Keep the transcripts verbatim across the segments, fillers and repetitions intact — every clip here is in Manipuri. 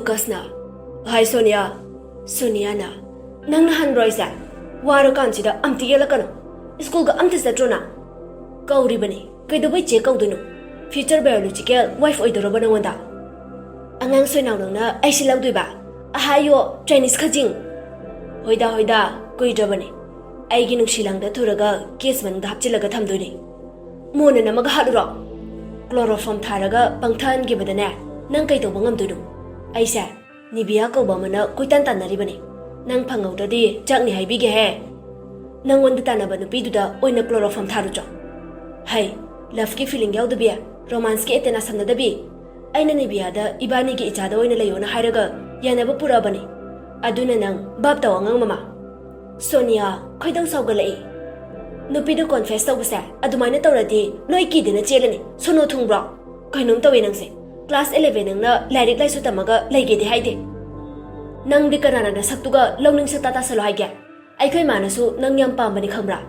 ꯂꯨꯀꯥꯁꯅ, "ꯍꯥꯏ ꯁꯣꯅꯤꯌꯥ, ꯁꯣꯅꯤꯌꯥꯅ, ꯅꯪꯅ ꯍꯟꯕ꯭ꯔꯣ ꯑꯩꯁꯦ? ꯋꯥꯔꯀꯥꯟꯁꯤꯗ ꯑꯝꯇ ꯌꯦꯜꯂꯛꯀꯅꯨ꯫ ꯁ꯭ꯀꯨꯜꯒ ꯑꯝꯇ ꯆꯠꯇ꯭ꯔꯣ ꯅꯪ?" "ꯀꯧꯔꯤꯕꯅꯤ, ꯀꯩꯗꯧꯕꯩ ꯆꯦ ꯀꯧꯗꯣꯏꯅꯣ? Future biological wife ꯑꯣꯏꯗꯧꯔꯕ ꯅꯉꯣꯟꯗ?" "ꯑꯉꯥꯡ ꯁꯣꯏꯅꯥꯎ ꯅꯪꯅ ꯑꯩꯁꯤ ꯂꯧꯗꯣꯏꯕ? ꯑꯍꯥꯌꯣ Chinese ꯈꯖꯤꯡ!" "ꯍꯣꯏꯗ, ꯍꯣꯏꯗ, ꯀꯨꯏꯗ꯭ꯔꯕꯅꯤ꯫ ꯑꯩꯒꯤ ꯅꯨꯡꯁꯤ ꯂꯥꯡꯗ ꯊꯨꯔꯒ cage ꯃꯅꯨꯡꯗ ꯍꯥꯞꯆꯤꯜꯂꯒ ꯊꯝꯗꯣꯏꯅꯤ꯫ ꯃꯣꯟꯅ ꯅꯝꯃꯒ ꯍꯥꯠꯂꯨꯔꯣ? Chloroform ꯊꯥꯔꯒ ꯄꯪꯊꯍꯟꯈꯤꯕꯗꯅꯦ, ꯅꯪ ꯀꯩ ꯇꯧꯕ ꯉꯝꯗꯣꯏꯅꯣ? ꯑꯩꯁꯦ ꯅꯤꯕꯤꯌꯥ ꯀꯧꯕ ꯑꯃꯅ ꯀꯣꯏꯇꯥꯟ ꯇꯥꯟꯅꯔꯤꯕꯅꯤ꯫ ꯅꯪ ꯐꯪꯍꯧꯗ꯭ꯔꯗꯤ ꯆꯥꯛꯅꯤ ꯍꯥꯏꯕꯤꯒꯦꯍꯦ꯫ ꯅꯪꯉꯣꯟꯗ ꯇꯥꯟꯅꯕ ꯅꯨꯄꯤꯗꯨꯗ ꯑꯣꯏꯅ chloroform ꯊꯥꯔꯨꯆꯣ꯫ ꯍꯩ, loveꯀꯤ feeling ꯌꯥꯎꯗꯕꯤ, romanceꯀꯤ antenna ꯁꯝꯅꯗꯕꯤ꯫ ꯑꯩꯅ ꯅꯤꯕꯤꯌꯥꯗ ꯏꯕꯥꯅꯤꯒꯤ ꯏꯆꯥꯗ ꯑꯣꯏꯅ ꯂꯩꯌꯣꯅ ꯍꯥꯏꯔꯒ ꯌꯥꯅꯕ ꯄꯨꯔꯛꯑꯕꯅꯤ꯫ ꯑꯗꯨꯅ ꯅꯪ ꯚꯥꯞ ꯇꯧ, ꯑꯉꯥꯡ ꯃꯃꯥ꯫" ꯁꯣꯅꯤꯌꯥ ꯈꯣꯏꯗꯧ ꯁꯥꯎꯒꯠꯂꯛꯏ꯫ "ꯅꯨꯄꯤꯗꯨ confess ꯇꯧꯕꯁꯦ ꯑꯗꯨꯃꯥꯏꯅ ꯇꯧꯔꯗꯤ ꯂꯣꯏ ꯀꯤꯗꯅ ꯆꯦꯜꯂꯅꯤ꯫ ꯁꯣꯅꯣ ꯊꯨꯡꯕ꯭ꯔꯣ? ꯀꯩꯅꯣꯝ ꯇꯧꯋꯦ ꯅꯪꯁꯦ꯫ Class eleven ꯅꯪꯅ ꯂꯥꯏꯔꯤꯛ ꯂꯥꯏꯁꯨ ꯇꯝꯃꯒ ꯂꯩꯒꯦꯗꯤ ꯍꯥꯏꯗꯦ꯫ ꯅꯪꯗꯤ ꯀꯅꯥꯅ ꯅꯁꯛꯇꯨꯒ ꯂꯧꯅꯤꯡ ꯁꯛꯇꯥ ꯇꯥꯁꯜꯂꯣ ꯍꯥꯏꯒꯦ? ꯑꯩꯈꯣꯏ ꯃꯥꯅꯁꯨ ꯅꯪ ꯌꯥꯝ ꯄꯥꯝꯕꯅꯤ ꯈꯪꯕ꯭ꯔꯥ?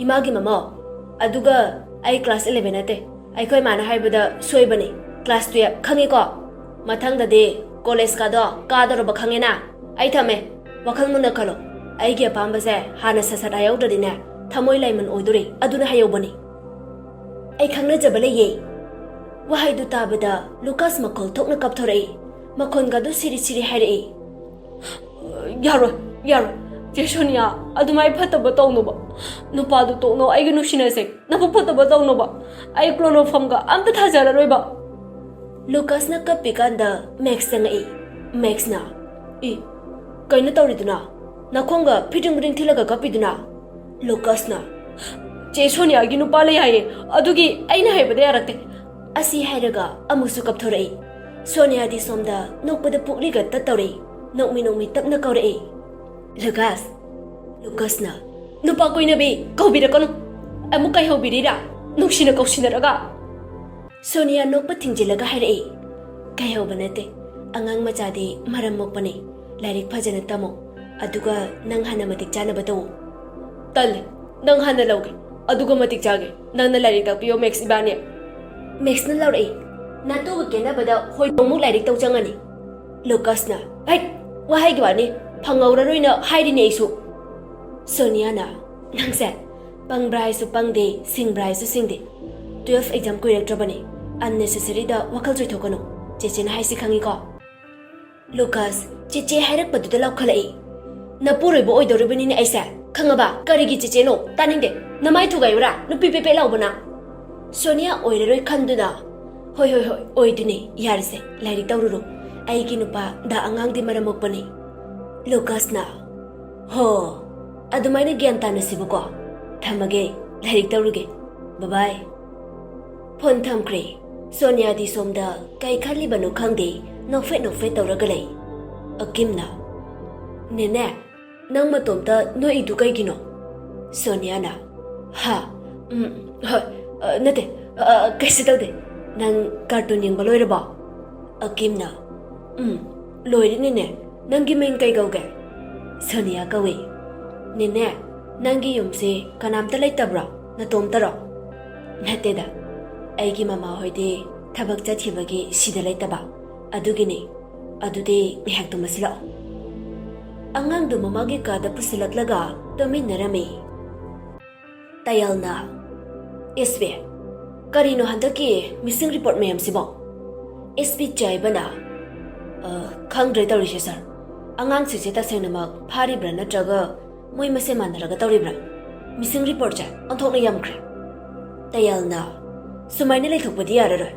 ꯏꯃꯥꯒꯤ ꯃꯃꯧ꯫ ꯑꯗꯨꯒ ꯑꯩ class eleven ꯅꯠꯇꯦ꯫ ꯑꯩꯈꯣꯏ ꯃꯥꯅ ꯍꯥꯏꯕꯗ ꯁꯣꯏꯕꯅꯤ꯫ Class twelve, ꯈꯪꯉꯤꯀꯣ? ꯃꯊꯪꯗꯗꯤ collegeꯀꯥꯗꯣ ꯀꯥꯗꯧꯔꯕ ꯈꯪꯉꯦꯅ? ꯑꯩ ꯊꯝꯃꯦ꯫ ꯋꯥꯈꯜ ꯃꯨꯟꯅ ꯈꯜꯂꯣ꯫ ꯑꯩꯒꯤ ꯑꯄꯥꯝꯕꯁꯦ ꯍꯥꯟꯅ ꯁꯠ ꯁꯠ ꯍꯥꯏꯍꯧꯗ꯭ꯔꯗꯤꯅꯦ, ꯊꯃꯣꯏ ꯂꯥꯏꯃꯟ ꯑꯣꯏꯗꯣꯔꯤ꯫ ꯑꯗꯨꯅ ꯍꯥꯏꯍꯧꯕꯅꯤ꯫ ꯑꯩ ꯈꯪꯅꯖꯕ ꯂꯩꯌꯦ꯫ ꯋꯥꯍꯩꯗꯨ ꯇꯥꯕꯗ ꯂꯨꯀꯥꯁ ꯃꯈꯣꯜ ꯊꯣꯛꯅ ꯀꯞꯊꯣꯔꯛꯏ꯫ ꯃꯈꯣꯟꯒꯗꯨ ꯁꯤꯔꯤ ꯁꯤꯔꯤ ꯍꯥꯏꯔꯛꯏ꯫ "ꯌꯥꯔꯣꯏ, ꯌꯥꯔꯣꯏ꯫ ꯆꯦ ꯁꯣꯅꯤꯌꯥ, ꯑꯗꯨꯃꯥꯏ ꯐꯠꯇꯕ ꯇꯧꯅꯨꯕ꯫ ꯅꯨꯄꯥꯗꯨ ꯇꯣꯛꯅꯧ, ꯑꯩꯒꯤ ꯅꯨꯡꯁꯤꯅꯁꯦ꯫ ꯅꯕꯨꯛ ꯐꯠꯇꯕ ꯇꯧꯅꯨꯕ꯫ ꯑꯩ chloroformꯒ ꯑꯝꯇ ꯊꯥꯖꯔꯔꯣꯏꯕ꯫" ꯂꯨꯀꯥꯁꯅ ꯀꯞꯄꯤꯀꯥꯟꯗ ꯃꯦꯛꯁ ꯆꯪꯉꯛꯏ꯫ ꯃꯦꯛꯁꯅ, "ꯏ, ꯀꯩꯅꯣ ꯇꯧꯔꯤꯗꯨꯅ? ꯅꯈꯣꯡꯒ ꯐꯤꯗ꯭ꯔꯤꯡ ꯐꯤꯗ꯭ꯔꯤꯡ ꯊꯤꯜꯂꯒ ꯀꯞꯄꯤꯗꯨꯅ?" ꯂꯨꯀꯥꯁꯅ, "ꯆꯦ ꯁꯣꯅꯤꯌꯥꯒꯤ ꯅꯨꯄꯥ ꯂꯩ ꯍꯥꯏꯌꯦ, ꯑꯗꯨꯒꯤ ꯑꯩꯅ ꯍꯥꯏꯕꯗ ꯌꯥꯔꯛꯇꯦ꯫" ꯑꯁꯤ ꯍꯥꯏꯔꯒ ꯑꯃꯨꯛꯁꯨ ꯀꯞꯊꯣꯔꯛꯏ꯫ ꯁꯣꯅꯤꯌꯥꯗꯤ ꯁꯣꯝꯗ ꯅꯣꯛꯄꯗ ꯄꯨꯛꯂꯤꯒ ꯇꯠꯇꯧꯔꯦ꯫ ꯅꯣꯛꯃꯤ ꯅꯣꯛꯃꯤ ꯇꯞꯅ ꯀꯧꯔꯛꯏ, "ꯂꯨꯀꯥꯁ!" ꯂꯨꯀꯥꯁꯅ, "ꯅꯨꯄꯥ ꯀꯣꯏꯅꯕꯤ ꯀꯧꯕꯤꯔꯛꯀꯅꯨ꯫ ꯑꯃꯨꯛ ꯀꯩꯍꯧꯕꯤꯔꯤꯔꯥ? ꯅꯨꯡꯁꯤꯅ ꯀꯧꯁꯤꯟꯅꯔꯒ?" ꯁꯣꯅꯤꯌꯥ ꯅꯣꯛꯄ ꯊꯤꯡꯖꯤꯜꯂꯒ ꯍꯥꯏꯔꯛꯏ, "ꯀꯩꯍꯧꯕ ꯅꯠꯇꯦ꯫ ꯑꯉꯥꯡ ꯃꯆꯥꯗꯤ ꯃꯔꯝ ꯃꯣꯛꯄꯅꯤ꯫ ꯂꯥꯏꯔꯤꯛ ꯐꯖꯅ ꯇꯝꯃꯨ꯫ ꯑꯗꯨꯒ ꯅꯪ ꯍꯥꯟꯅ ꯃꯇꯤꯛ ꯆꯥꯅꯕ ꯇꯧ꯫" "ꯇꯜꯂꯦ꯫ ꯅꯪ ꯍꯥꯟꯅ ꯂꯧꯒꯦ꯫ ꯑꯗꯨꯒ ꯃꯇꯤꯛ ꯆꯥꯒꯦ꯫ ꯅꯪꯅ ꯂꯥꯏꯔꯤꯛ ꯇꯥꯛꯄꯤꯌꯣ, ꯃꯦꯛꯁ ꯏꯕꯥꯅꯤ꯫" ꯃꯦꯛꯁꯅ ꯂꯧꯔꯛꯏ, "ꯅꯇꯨꯒ ꯀꯦꯅꯕꯗ ꯍꯣꯏꯗꯣꯡꯃꯨꯛ ꯂꯥꯏꯔꯤꯛ ꯇꯧ ꯆꯪꯉꯅꯤ꯫" ꯂꯨꯀꯥꯁꯅ, "ꯍꯩꯠ, ꯋꯥꯍꯩꯒꯤ ꯋꯥꯅꯤ, ꯐꯪꯍꯧꯔꯔꯣꯏꯅ ꯍꯥꯏꯔꯤꯅꯦ ꯑꯩꯁꯨ"꯫ ꯁꯣꯅꯤꯌꯥꯅ, "ꯅꯪꯁꯦ ꯄꯪꯕ꯭ꯔꯥ ꯍꯥꯏꯁꯨ ꯄꯪꯗꯦ, ꯁꯤꯡꯕ꯭ꯔꯥ ꯍꯥꯏꯁꯨ ꯁꯤꯡꯗꯦ꯫ ꯇꯨꯌꯦꯜꯐ ꯑꯦꯛꯖꯥꯝ ꯀꯨꯏꯔꯛꯇ꯭ꯔꯕꯅꯤ, ꯑꯟꯅꯦꯁꯦꯁꯔꯤꯗ ꯋꯥꯈꯜ ꯆꯣꯏꯊꯣꯛꯀꯅꯨ꯫ ꯆꯦꯆꯦꯅ ꯍꯥꯏꯁꯤ ꯈꯪꯉꯤꯀꯣ"꯫ ꯂꯨꯀꯥꯁ ꯆꯦꯆꯦ ꯍꯥꯏꯔꯛꯄꯗꯨꯗ ꯂꯥꯎꯈꯠꯂꯛꯏ꯫ "ꯅꯄꯨꯔꯣꯏꯕ ꯑꯣꯏꯗꯧꯔꯤꯕꯅꯤꯅꯦ ꯑꯩꯁꯦ, ꯈꯪꯉꯕ? ꯀꯔꯤꯒꯤ ꯆꯦꯆꯦꯅꯣ? ꯇꯥꯅꯤꯡꯗꯦ꯫ ꯅꯃꯥꯏ ꯊꯨꯒꯥꯏꯌꯨꯔꯥ, ꯅꯨꯄꯤ ꯄꯦꯄꯦ ꯂꯥꯎꯕꯅ?" ꯁꯣꯅꯤꯌꯥ ꯑꯣꯏꯔꯔꯣꯏ ꯈꯟꯗꯨꯅ, "ꯍꯣꯏ, ꯍꯣꯏ, ꯍꯣꯏ, ꯑꯣꯏꯗꯨꯅꯦ꯫ ꯌꯥꯔꯦꯁꯦ, ꯂꯥꯏꯔꯤꯛ ꯇꯧꯔꯨꯔꯣ꯫ ꯑꯩꯒꯤ ꯅꯨꯄꯥ ꯗꯥ ꯑꯉꯥꯡꯗꯤ ꯃꯔꯝ ꯃꯣꯛꯄꯅꯤ"꯫ ꯂꯨꯀꯥꯁꯅ, "ꯍꯣ, ꯑꯗꯨꯃꯥꯏꯅ ꯒ꯭ꯌꯥꯟ ꯇꯥꯅꯁꯤꯕꯀꯣ꯫ ꯊꯝꯃꯒꯦ, ꯂꯥꯏꯔꯤꯛ ꯇꯧꯔꯨꯒꯦ꯫ ꯕꯕꯥꯏ"꯫ ꯐꯣꯟ ꯊꯝꯈ꯭ꯔꯦ꯫ ꯁꯣꯅꯤꯌꯥꯗꯤ ꯁꯣꯝꯗ ꯀꯩ ꯈꯜꯂꯤꯕꯅꯣ ꯈꯪꯗꯦ, ꯅꯣꯛꯐꯦꯠ ꯅꯣꯛꯐꯦꯠ ꯇꯧꯔꯒ ꯂꯩ꯫ ꯑꯀꯤꯝꯅ, "ꯅꯦꯅꯦ, ꯅꯪ ꯃꯇꯣꯝꯇ ꯅꯣꯛꯏꯗꯨ ꯀꯩꯒꯤꯅꯣ?" ꯁꯣꯅꯤꯌꯥꯅ, "ꯍꯥ? ꯎꯝ, ꯍꯣꯏ, ꯑ, ꯅꯠꯇꯦ, ꯑ, ꯀꯩꯁꯨ ꯇꯧꯗꯦ꯫ ꯅꯪ ꯀꯥꯔꯇꯨꯟ ꯌꯦꯡꯕ ꯂꯣꯏꯔꯕꯣ?" ꯑꯀꯤꯝꯅ, "ꯎꯝ, ꯂꯣꯏꯔꯦ ꯅꯦꯅꯦ꯫ ꯅꯪꯒꯤ ꯃꯤꯡ ꯀꯩ ꯀꯧꯒꯦ?" ꯁꯣꯅꯤꯌꯥ ꯀꯧꯏ꯫ "ꯅꯦꯅꯦ, ꯅꯪꯒꯤ ꯌꯨꯝꯁꯦ ꯀꯅꯥꯝꯇ ꯂꯩꯇꯕ꯭ꯔꯣ? ꯅꯇꯣꯝꯇꯔꯣ?" "ꯅꯠꯇꯦꯗ, ꯑꯩꯒꯤ ꯃꯃꯥ ꯍꯣꯏꯗꯤ ꯊꯕꯛ ꯆꯠꯈꯤꯕꯒꯤ ꯁꯤꯗ ꯂꯩꯇꯕ, ꯑꯗꯨꯒꯤꯅꯤ꯫ ꯑꯗꯨꯗꯤ ꯉꯥꯏꯍꯥꯛ ꯇꯨꯝꯃꯁꯤ ꯂꯥꯛꯑꯣ"꯫ ꯑꯉꯥꯡꯗꯨ ꯃꯃꯥꯒꯤ ꯀꯥꯗ ꯄꯨꯁꯤꯜꯂꯛꯂꯒ ꯇꯨꯝꯃꯤꯟꯅꯔꯝꯃꯤ꯫ ꯇꯌꯥꯜꯅ, "ꯑꯦꯁ ꯄꯤ, ꯀꯔꯤꯅꯣ ꯍꯟꯗꯛꯀꯤ ꯃꯤꯁꯤꯡ ꯔꯤꯄꯣꯔꯠ ꯃꯌꯥꯝꯁꯤꯕꯣ?" ꯑꯦꯁ ꯄꯤ ꯆꯥꯏꯕꯅ, "ꯑ, ꯈꯪꯗ꯭ꯔꯦ ꯇꯧꯔꯤꯁꯦ, ꯁꯥꯔ꯫ ꯑꯉꯥꯡꯁꯤꯡꯁꯦ ꯇꯁꯦꯡꯅꯃꯛ ꯐꯥꯔꯤꯕ꯭ꯔꯥ ꯅꯠꯇ꯭ꯔꯒ ꯃꯣꯏ ꯃꯁꯦꯟ ꯃꯥꯟꯅꯔꯒ ꯇꯧꯔꯤꯕ꯭ꯔꯥ? ꯃꯤꯁꯤꯡ ꯔꯤꯄꯣꯔꯠꯁꯦ ꯑꯣꯟꯊꯣꯛꯅ ꯌꯥꯝꯈ꯭ꯔꯦ"꯫ ꯇꯌꯥꯜꯅ, "ꯁꯨꯃꯥꯏꯅ ꯂꯩꯊꯣꯛꯄꯗꯤ ꯌꯥꯔꯔꯣꯏ꯫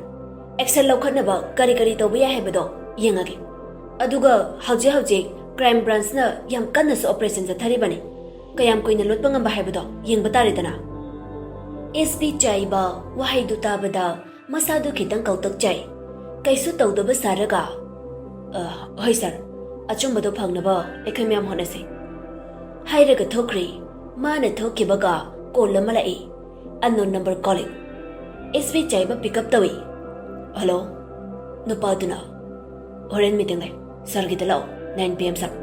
ꯑꯦꯛꯁꯟ ꯂꯧꯈꯠꯅꯕ ꯀꯔꯤ ꯀꯔꯤ ꯇꯧꯕ ꯌꯥꯏ ꯍꯥꯏꯕꯗꯣ ꯌꯦꯡꯉꯒꯦ꯫ ꯑꯗꯨꯒ ꯍꯧꯖꯤꯛ ꯍꯧꯖꯤꯛ ꯀ꯭ꯔꯥꯏꯝ ꯕ꯭ꯔꯥꯟꯁꯅ ꯌꯥꯝ ꯀꯟꯅꯁꯨ ꯑꯣꯄꯔꯦꯁꯟ ꯆꯠꯊꯔꯤꯕꯅꯤ꯫ ꯀꯌꯥꯝ ꯀꯨꯏꯅ ꯂꯣꯠꯄ ꯉꯝꯕ ꯍꯥꯏꯕꯗꯣ ꯌꯦꯡꯕ ꯇꯥꯔꯦꯗꯅ"꯫ ꯑꯦꯁ ꯄꯤ ꯆꯥꯏꯕ ꯋꯥꯍꯩꯗꯨ ꯇꯥꯕꯗ ꯃꯁꯥꯗꯨ ꯈꯤꯇꯪ ꯀꯧꯇꯛ ꯆꯥꯏ꯫ ꯀꯩꯁꯨ ꯇꯧꯗꯕ ꯁꯥꯔꯒ, "ꯑ, ꯍꯣꯏ ꯁꯥꯔ, ꯑꯆꯨꯝꯕꯗꯣ ꯐꯪꯅꯕ ꯑꯩꯈꯣꯏ ꯃꯌꯥꯝ ꯍꯣꯠꯅꯁꯤ" ꯍꯥꯏꯔꯒ ꯊꯣꯛꯈ꯭ꯔꯦ꯫ ꯃꯥꯅ ꯊꯣꯛꯈꯤꯕꯒ ꯀꯣꯜ ꯑꯃ ꯂꯥꯛꯏ꯫ Unknown number calling. S P ꯆꯥꯏꯕ ꯄꯤꯛ ꯑꯞ ꯇꯧꯏ꯫ "ꯍꯜꯂꯣ"꯫ ꯅꯨꯄꯥꯗꯨꯅ, "ꯍꯣꯔꯦꯟ ꯃꯤꯇꯤꯡ ꯂꯩ, ꯁꯥꯔꯒꯤꯗ ꯂꯥꯛꯑꯣ, nine P M sir".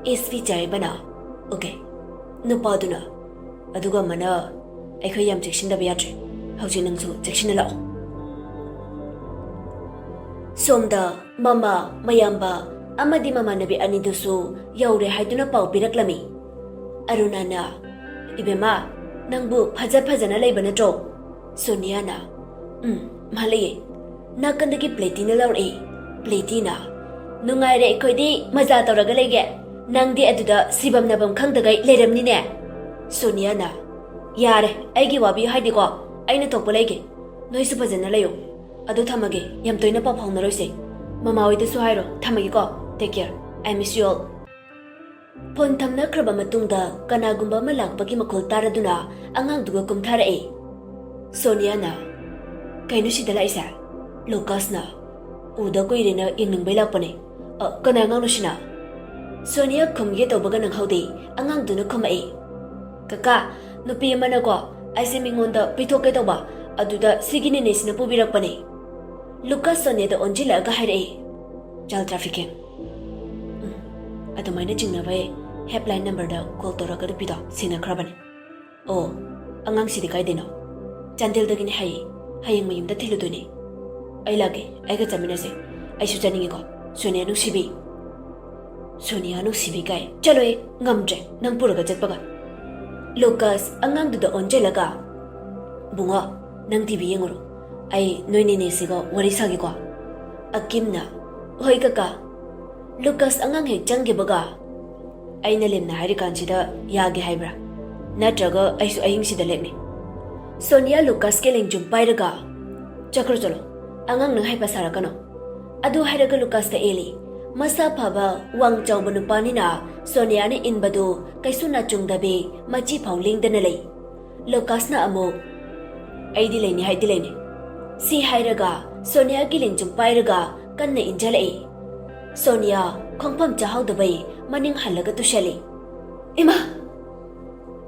S P ꯆꯥꯏꯕꯅ, "ꯑꯣꯀꯦ"꯫ ꯅꯨꯄꯥꯗꯨꯅ, "ꯑꯗꯨꯒ ꯑꯃꯅ, ꯑꯩꯈꯣꯏ ꯌꯥꯝ ꯆꯦꯛꯁꯤꯟꯗꯕ ꯌꯥꯗ꯭ꯔꯦ꯫ ꯍꯧꯖꯤꯛ ꯅꯪꯁꯨ ꯆꯦꯛꯁꯤꯟꯅ ꯂꯥꯛꯑꯣ"꯫ ꯁꯣꯝꯗ ꯃꯃꯥ, ꯃꯌꯥꯝꯕ ꯑꯃꯗꯤ ꯃꯃꯥꯟꯅꯕꯤ ꯑꯅꯤꯗꯨꯁꯨ ꯌꯧꯔꯦ ꯍꯥꯏꯗꯨꯅ ꯄꯥꯎ ꯄꯤꯔꯛꯂꯝꯃꯤ꯫ ꯑꯔꯨꯅꯥꯅ, "ꯏꯕꯦꯝꯃ, ꯅꯪꯕꯨ ꯐꯖ ꯐꯖꯅ ꯂꯩꯕ ꯅꯠꯇ꯭ꯔꯣ?" ꯁꯣꯅꯤꯌꯥꯅ, "ꯎꯝ, ꯃꯥ ꯂꯩꯌꯦ꯫" ꯅꯥꯀꯟꯗꯒꯤ ꯄ꯭ꯂꯦꯇꯤꯅ ꯂꯥꯎꯔꯛꯏ꯫ ꯄ꯭ꯂꯦꯇꯤꯅ, "ꯅꯨꯡꯉꯥꯏꯔꯦ ꯑꯩꯈꯣꯏꯗꯤ, ꯃꯖꯥ ꯇꯧꯔꯒ ꯂꯩꯒꯦ꯫ ꯅꯪꯗꯤ ꯑꯗꯨꯗ ꯁꯤꯐꯝ ꯅꯥꯐꯝ ꯈꯪꯗꯒꯩ ꯂꯩꯔꯝꯅꯤꯅꯦ꯫" ꯁꯣꯅꯤꯌꯥꯅ, "ꯌꯥꯔꯦ, ꯑꯩꯒꯤ ꯋꯥꯕꯤꯌꯨ ꯍꯥꯏꯗꯦꯀꯣ, ꯑꯩꯅ ꯊꯣꯛꯄ ꯂꯩꯒꯦ꯫ ꯅꯣꯏꯁꯨ ꯐꯖꯅ ꯂꯩꯌꯨ꯫ ꯑꯗꯨ ꯊꯝꯃꯒꯦ, ꯌꯥꯝ ꯇꯣꯏꯅ ꯄꯥꯎ ꯐꯥꯎꯅꯔꯣꯏꯁꯦ꯫ ꯃꯃꯥ ꯍꯣꯏꯗꯁꯨ ꯍꯥꯏꯔꯣ, ꯊꯝꯃꯒꯦꯀꯣ꯫ Take care. I miss you all." Phone ꯊꯝꯅꯈ꯭ꯔꯕ ꯃꯇꯨꯡꯗ ꯀꯅꯥꯒꯨꯝꯕ ꯑꯃ ꯂꯥꯛꯄꯒꯤ ꯃꯈꯣꯜ ꯇꯥꯔꯗꯨꯅ ꯑꯉꯥꯡꯗꯨꯒ ꯀꯨꯝꯊꯔꯛꯏ꯫ ꯁꯣꯅꯤꯌꯥꯅ, "ꯀꯩꯅꯣ ꯁꯤꯗ ꯂꯥꯛꯏꯁꯦ?" ꯂꯨꯀꯥꯁꯅ, "ꯎꯗ ꯀꯨꯏꯔꯦꯅ ꯌꯦꯡꯅꯤꯡꯕꯩ ꯂꯥꯛꯄꯅꯦ꯫ ꯑ, ꯀꯅꯥ ꯑꯉꯥꯡꯅꯣ ꯁꯤꯅ?" ꯁꯣꯅꯤꯌꯥ ꯈꯨꯝꯒꯦ ꯇꯧꯕꯒ ꯅꯪꯍꯧꯗꯦ, ꯑꯉꯥꯡꯗꯨꯅ ꯈꯨꯝꯃꯛꯏ꯫ "ꯀꯀꯥ, ꯅꯨꯄꯤ ꯑꯃꯅꯀꯣ ꯑꯩꯁꯦ ꯃꯤꯉꯣꯟꯗ ꯄꯤꯊꯣꯛꯀꯦ ꯇꯧꯕ, ꯑꯗꯨꯗ ꯁꯤꯒꯤ ꯅꯦꯅꯦꯁꯤꯅ ꯄꯨꯕꯤꯔꯛꯄꯅꯦ꯫" ꯂꯨꯀꯥꯁ ꯁꯣꯅꯤꯌꯥꯗ ꯑꯣꯟꯁꯤꯜꯂꯛꯑꯒ ꯍꯥꯏꯔꯛꯏ, "Child trafficking꯫ ꯎꯝ, ꯑꯗꯨꯃꯥꯏꯅ ꯆꯤꯡꯅꯕ ꯍꯦꯜꯞꯂꯥꯏꯟ ꯅꯝꯕꯔꯗ ꯀꯣꯜ ꯇꯧꯔꯒ ꯅꯨꯄꯤꯗꯣ ꯁꯤꯟꯅꯈ꯭ꯔꯕꯅꯦ꯫ ꯑꯣ, ꯑꯉꯥꯡꯁꯤꯗꯤ ꯀꯥꯏꯗꯩꯅꯣ?" "ꯆꯥꯟꯗꯦꯜꯗꯒꯤꯅꯦ ꯍꯥꯏꯌꯦ꯫ ꯍꯌꯦꯡ ꯃꯌꯨꯝꯗ ꯊꯤꯜꯂꯨꯗꯣꯏꯅꯦ꯫" "ꯑꯩ ꯂꯥꯛꯀꯦ, ꯑꯩꯒ ꯆꯠꯃꯤꯟꯅꯁꯦ꯫ ꯑꯩꯁꯨ ꯆꯠꯅꯤꯡꯉꯤꯀꯣ, ꯁꯣꯅꯤꯌꯥ ꯅꯨꯡꯁꯤꯕꯤ꯫" "ꯁꯣꯅꯤꯌꯥ ꯅꯨꯡꯁꯤꯕꯤ ꯀꯥꯏ? ꯆꯠꯂꯣꯍꯦ, ꯉꯝꯗ꯭ꯔꯦ ꯅꯪ ꯄꯨꯔꯒ ꯆꯠꯄꯒ꯫" ꯂꯨꯀꯥꯁ ꯑꯉꯥꯡꯗꯨꯗ ꯑꯣꯟꯁꯤꯜꯂꯒ, "ꯕꯨꯡꯉꯣ, ꯅꯪ ꯇꯤꯚꯤ ꯌꯦꯡꯉꯨꯔꯣ꯫ ꯑꯩ ꯅꯣꯏ ꯅꯦꯅꯦꯁꯤꯒ ꯋꯥꯔꯤ ꯁꯥꯒꯦꯀꯣ꯫" ꯑꯀꯤꯝꯅ, "ꯍꯣꯏ ꯀꯀꯥ꯫" ꯂꯨꯀꯥꯁ ꯑꯉꯥꯡ ꯍꯦꯛ ꯆꯪꯈꯤꯕꯒ, "ꯑꯩꯅ ꯂꯦꯝꯅ ꯍꯥꯏꯔꯤꯀꯥꯟꯁꯤꯗ ꯌꯥꯒꯦ ꯍꯥꯏꯕ꯭ꯔꯥ? ꯅꯠꯇ꯭ꯔꯒ ꯑꯩꯁꯨ ꯑꯍꯤꯡꯁꯤꯗ ꯂꯦꯛꯅꯤ?" ꯁꯣꯅꯤꯌꯥ ꯂꯨꯀꯥꯁꯀꯤ ꯂꯦꯡꯖꯨꯝ ꯄꯥꯏꯔꯒ, "ꯆꯠꯈ꯭ꯔꯣ ꯆꯠꯂꯣ, ꯑꯉꯥꯡ ꯅꯪ ꯍꯩꯄꯥ ꯁꯥꯔꯛꯀꯅꯣ꯫" ꯑꯗꯨ ꯍꯥꯏꯔꯒ ꯂꯨꯀꯥꯁꯇ ꯑꯦꯜꯂꯤ꯫ ꯃꯁꯥ ꯐꯕ, ꯋꯥꯡ ꯆꯥꯎꯕ ꯅꯨꯄꯥꯅꯤꯅ ꯁꯣꯅꯤꯌꯥꯅ ꯏꯟꯕꯗꯨ ꯀꯩꯁꯨ ꯅꯥꯆꯨꯡꯗꯕꯤ, ꯃꯆꯤ ꯐꯥꯎ ꯂꯦꯡꯗꯅ ꯂꯩ꯫ ꯂꯨꯀꯥꯁꯅ ꯑꯃꯨꯛ, "ꯑꯩꯗꯤ ꯂꯩꯅꯤ ꯍꯥꯏꯗꯤ ꯂꯩꯅꯤ꯫" ꯁꯤ ꯍꯥꯏꯔꯒ ꯁꯣꯅꯤꯌꯥꯒꯤ ꯂꯦꯡꯖꯨꯝ ꯄꯥꯏꯔꯒ ꯀꯟꯅ ꯏꯟꯖꯜꯂꯛꯏ꯫ ꯁꯣꯅꯤꯌꯥ ꯈꯣꯡꯐꯝ ꯆꯥꯍꯧꯗꯕꯩ ꯃꯅꯤꯡ ꯍꯜꯂꯒ ꯇꯨꯁꯜꯂꯤ꯫ ꯏꯃꯥ!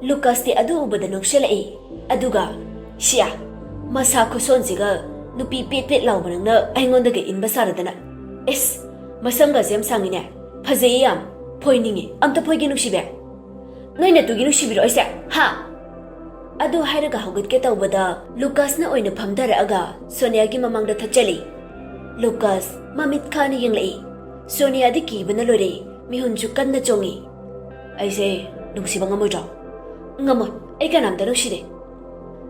ꯂꯨꯀꯥꯁꯇꯤ ꯑꯗꯨ ꯎꯕꯗ ꯅꯣꯛꯁꯜꯂꯛꯏ꯫ ꯑꯗꯨꯒ, "ꯁꯤꯌꯥ, ꯃꯁꯥ ꯈꯨꯁꯣꯟꯁꯤꯒ ꯅꯨꯄꯤ ꯄꯦꯠ ꯄꯦꯠ ꯂꯥꯎꯕ ꯅꯪꯅ ꯑꯩꯉꯣꯟꯗꯒ ꯏꯟꯕ ꯁꯥꯔꯗꯅ꯫ ꯏꯁ, ꯃꯁꯝꯒꯁꯦ ꯌꯥꯝ ꯁꯥꯡꯉꯤꯅꯦ꯫ ꯐꯖꯩꯌꯦ ꯌꯥꯝ꯫ ꯐꯣꯏꯅꯤꯡꯉꯤ꯫ ꯑꯝꯇ ꯐꯣꯏꯒꯦ ꯅꯨꯡꯁꯤꯕꯤ꯫ ꯅꯣꯏ ꯅꯇꯨꯒꯤ ꯅꯨꯡꯁꯤꯕꯤꯔꯣ ꯑꯩꯁꯦ, ꯍꯥ?" ꯑꯗꯨ ꯍꯥꯏꯔꯒ ꯍꯧꯒꯠꯀꯦ ꯇꯧꯕꯗ ꯂꯨꯀꯥꯁꯅ ꯑꯣꯏꯅ ꯐꯝꯊꯔꯛꯑꯒ ꯁꯣꯅꯤꯌꯥꯒꯤ ꯃꯃꯥꯡꯗ ꯊꯠꯆꯜꯂꯤ꯫ ꯂꯨꯀꯥꯁ ꯃꯃꯤꯠ ꯈꯥꯅ ꯌꯦꯡꯂꯛꯏ꯫ ꯁꯣꯅꯤꯌꯥꯗꯤ ꯀꯤꯕꯅ ꯂꯣꯏꯔꯦ, ꯃꯤꯍꯨꯟꯁꯨ ꯀꯟꯅ ꯆꯣꯡꯉꯤ꯫ "ꯑꯩꯁꯦ ꯅꯨꯡꯁꯤꯕ ꯉꯝꯃꯣꯏꯗ꯭ꯔꯣ?" "ꯉꯝꯃꯣꯏ, ꯑꯩ ꯀꯅꯥꯝꯇ ꯅꯨꯡꯁꯤꯗꯦ꯫"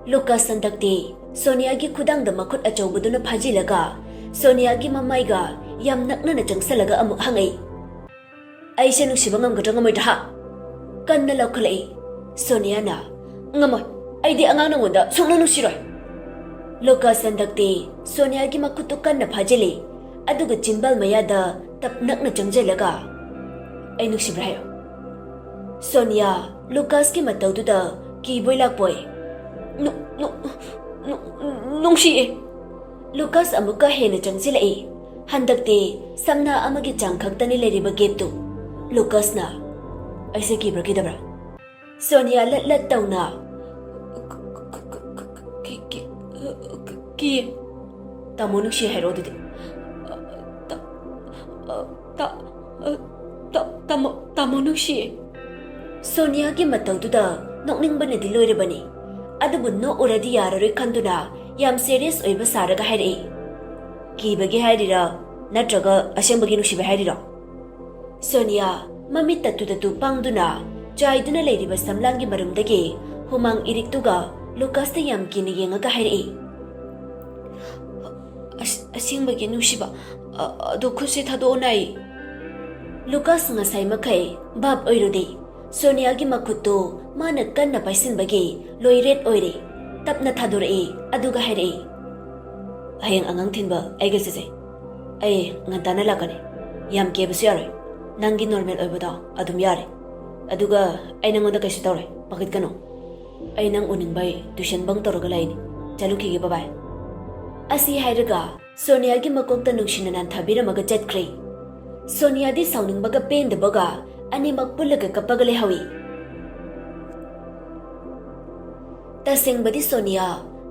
ꯂꯨꯀꯥꯁ ꯍꯟꯗꯛꯇꯤ ꯁꯣꯅꯤꯌꯥꯒꯤ ꯈꯨꯗꯥꯡꯗ ꯃꯈꯨꯠ ꯑꯆꯧꯕꯗꯨꯅ ꯐꯥꯖꯤꯜꯂꯒ ꯁꯣꯅꯤꯌꯥꯒꯤ ꯃꯃꯥꯏꯒ ꯌꯥꯝ ꯅꯛꯅꯅ ꯆꯪꯁꯜꯂꯒ ꯑꯃꯨꯛ ꯍꯪꯉꯛꯏ꯫ "ꯑꯩꯁꯦ ꯅꯨꯡꯁꯤꯕ ꯉꯝꯒꯗ꯭ꯔꯥ ꯉꯝꯃꯣꯏꯗ꯭ꯔꯥ, ꯍꯥ?" ꯀꯟꯅ ꯂꯥꯎꯈꯠꯂꯛꯏ ꯁꯣꯅꯤꯌꯥꯅ꯫ "ꯉꯝꯃꯣꯏ, ꯑꯩꯗꯤ ꯑꯉꯥꯡ ꯅꯉꯣꯟꯗ ꯁꯨꯡꯅꯨꯡ ꯅꯨꯡꯁꯤꯔꯣꯏ꯫" ꯂꯨꯀꯥꯁ ꯍꯟꯗꯛꯇꯤ ꯁꯣꯅꯤꯌꯥꯒꯤ ꯃꯈꯨꯠꯇꯨ ꯀꯟꯅ ꯐꯥꯖꯤꯜꯂꯤ, ꯑꯗꯨꯒ ꯆꯤꯟꯕꯥꯜ ꯃꯌꯥꯗ ꯇꯞ ꯅꯛꯅ ꯆꯪꯁꯤꯜꯂꯒ, "ꯑꯩ ꯅꯨꯡꯁꯤꯕ꯭ꯔꯥ ꯍꯥꯏꯌꯣ꯫" ꯁꯣꯅꯤꯌꯥ ꯂꯨꯀꯥꯁꯀꯤ ꯃꯇꯧꯗꯨꯗ ꯀꯤꯕꯣꯏ ꯂꯥꯛꯄꯣꯏ, "ꯅꯨ-, ꯅꯨ-, ꯅꯨ-, ꯅꯨꯡꯁꯤꯌꯦ꯫" ꯂꯨꯀꯥꯁ ꯑꯃꯨꯛꯀ ꯍꯦꯟꯅ ꯆꯪꯁꯤꯜꯂꯛꯏ꯫ ꯍꯟꯗꯛꯇꯤ ꯁꯝꯅꯥ ꯑꯃꯒꯤ ꯆꯥꯡ ꯈꯛꯇꯅꯤ ꯂꯩꯔꯤꯕ ꯒꯦꯞꯇꯨ꯫ ꯂꯨꯀꯥꯁꯅ, "ꯑꯩꯁꯦ ꯀꯤꯕ꯭ꯔꯥ ꯀꯤꯗꯕ꯭ꯔꯥ?" ꯁꯣꯅꯤꯌꯥ ꯂꯠ ꯂꯠ ꯇꯧꯅ, "ꯀꯤ-, ꯀꯤ-, ꯀꯤ-, ꯀꯤ-, ꯀꯤ-, ꯀꯤꯌꯦ꯫" "ꯇꯥꯃꯣ ꯅꯨꯡꯁꯤ ꯍꯥꯏꯔꯣ ꯑꯗꯨꯗꯤ꯫" "ꯇꯥ-, ꯇꯥ-, ꯇꯥ-, ꯇꯥꯃꯣ, ꯇꯥꯃꯣ ꯅꯨꯡꯁꯤꯌꯦ꯫" ꯁꯣꯅꯤꯌꯥꯒꯤ ꯃꯇꯧꯗꯨꯗ ꯅꯣꯛꯅꯤꯡꯕꯅꯗꯤ ꯂꯣꯏꯔꯕꯅꯤ꯫ ꯑꯗꯨꯕꯨ ꯅꯣꯛꯎꯔꯗꯤ ꯌꯥꯔꯔꯣꯏ ꯈꯟꯗꯨꯅ ꯌꯥꯝ ꯁꯦꯔꯤꯌꯁ ꯑꯣꯏꯕ ꯁꯥꯔꯒ ꯍꯥꯏꯔꯛꯏ, "ꯀꯤꯕꯒꯤ ꯍꯥꯏꯔꯤꯔꯥ, ꯅꯠꯇ꯭ꯔꯒ ꯑꯁꯦꯡꯕꯒꯤ ꯅꯨꯡꯁꯤꯕ ꯍꯥꯏꯔꯤꯔꯣ?" ꯁꯣꯅꯤꯌꯥ ꯃꯃꯤꯠ ꯇꯠꯇꯨ ꯇꯠꯇꯨ ꯄꯥꯡꯗꯨꯅ ꯆꯥꯏꯗꯨꯅ ꯂꯩꯔꯤꯕ ꯁꯝꯂꯥꯡꯒꯤ ꯃꯔꯨꯝꯗꯒꯤ ꯍꯨꯃꯥꯡ ꯏꯔꯤꯛꯇꯨꯒ ꯂꯨꯀꯥꯁꯇ ꯌꯥꯝ ꯀꯤꯅ ꯌꯦꯡꯉꯒ ꯍꯥꯏꯔꯛꯏ, "ꯑꯁ-, ꯑꯁꯦꯡꯕꯒꯤ ꯅꯨꯡꯁꯤꯕ, ꯑ-, ꯑꯗꯣ ꯈꯨꯠꯁꯦ ꯊꯥꯗꯣꯛꯑꯣꯅ ꯑꯩ꯫" ꯂꯨꯀꯥꯁ ꯉꯁꯥꯏ ꯃꯈꯩ ꯚꯥꯞ ꯑꯣꯏꯔꯨꯗꯦ꯫ ꯁꯣꯅꯤꯌꯥꯒꯤ ꯃꯈꯨꯠꯇꯨ ꯃꯥꯅ ꯀꯟꯅ ꯄꯥꯏꯁꯤꯟꯕꯒꯤ ꯂꯣꯏ ꯔꯦꯗ ꯑꯣꯏꯔꯦ꯫ ꯇꯞꯅ ꯊꯥꯗꯣꯔꯛꯏ, ꯑꯗꯨꯒ ꯍꯥꯏꯔꯛꯏ, "ꯍꯌꯦꯡ ꯑꯉꯥꯡ ꯊꯤꯟꯕ ꯑꯩꯒ ꯆꯠꯁꯦ꯫ ꯑꯩ ꯉꯟꯇꯥꯅ ꯂꯥꯛꯀꯅꯤ꯫ ꯌꯥꯝ ꯀꯦꯕꯁꯨ ꯌꯥꯔꯣꯏ꯫ ꯅꯪꯒꯤ ꯅꯣꯔꯃꯦꯜ ꯑꯣꯏꯕꯗꯣ ꯑꯗꯨꯝ ꯌꯥꯔꯦ꯫ ꯑꯗꯨꯒ ꯑꯩ ꯅꯪꯉꯣꯟꯗ ꯀꯩꯁꯨ ꯇꯧꯔꯣꯏ, ꯄꯥꯈꯠꯀꯅꯨ꯫ ꯑꯩ ꯅꯪ ꯎꯅꯤꯡꯕꯩ ꯇ꯭ꯌꯨꯁꯟ ꯕꯪ ꯇꯧꯔꯒ ꯂꯩꯅꯤ꯫ ꯆꯠꯂꯨꯈꯤꯒꯦ, ꯕꯕꯥꯏ꯫" ꯑꯁꯤ ꯍꯥꯏꯔꯒ ꯁꯣꯅꯤꯌꯥꯒꯤ ꯃꯀꯣꯛꯇ ꯅꯨꯡꯁꯤꯅ ꯅꯥꯟꯊꯕꯤꯔꯝꯃꯒ ꯆꯠꯈ꯭ꯔꯦ꯫ ꯁꯣꯅꯤꯌꯥꯗꯤ ꯁꯥꯎꯅꯤꯡꯕꯒ ꯄꯦꯟꯗꯕꯒ ꯑꯅꯤꯃꯛ ꯄꯨꯜꯂꯒ ꯀꯞꯄꯒ ꯂꯩꯍꯧꯏ꯫ ꯇꯁꯦꯡꯕꯗꯤ ꯁꯣꯅꯤꯌꯥ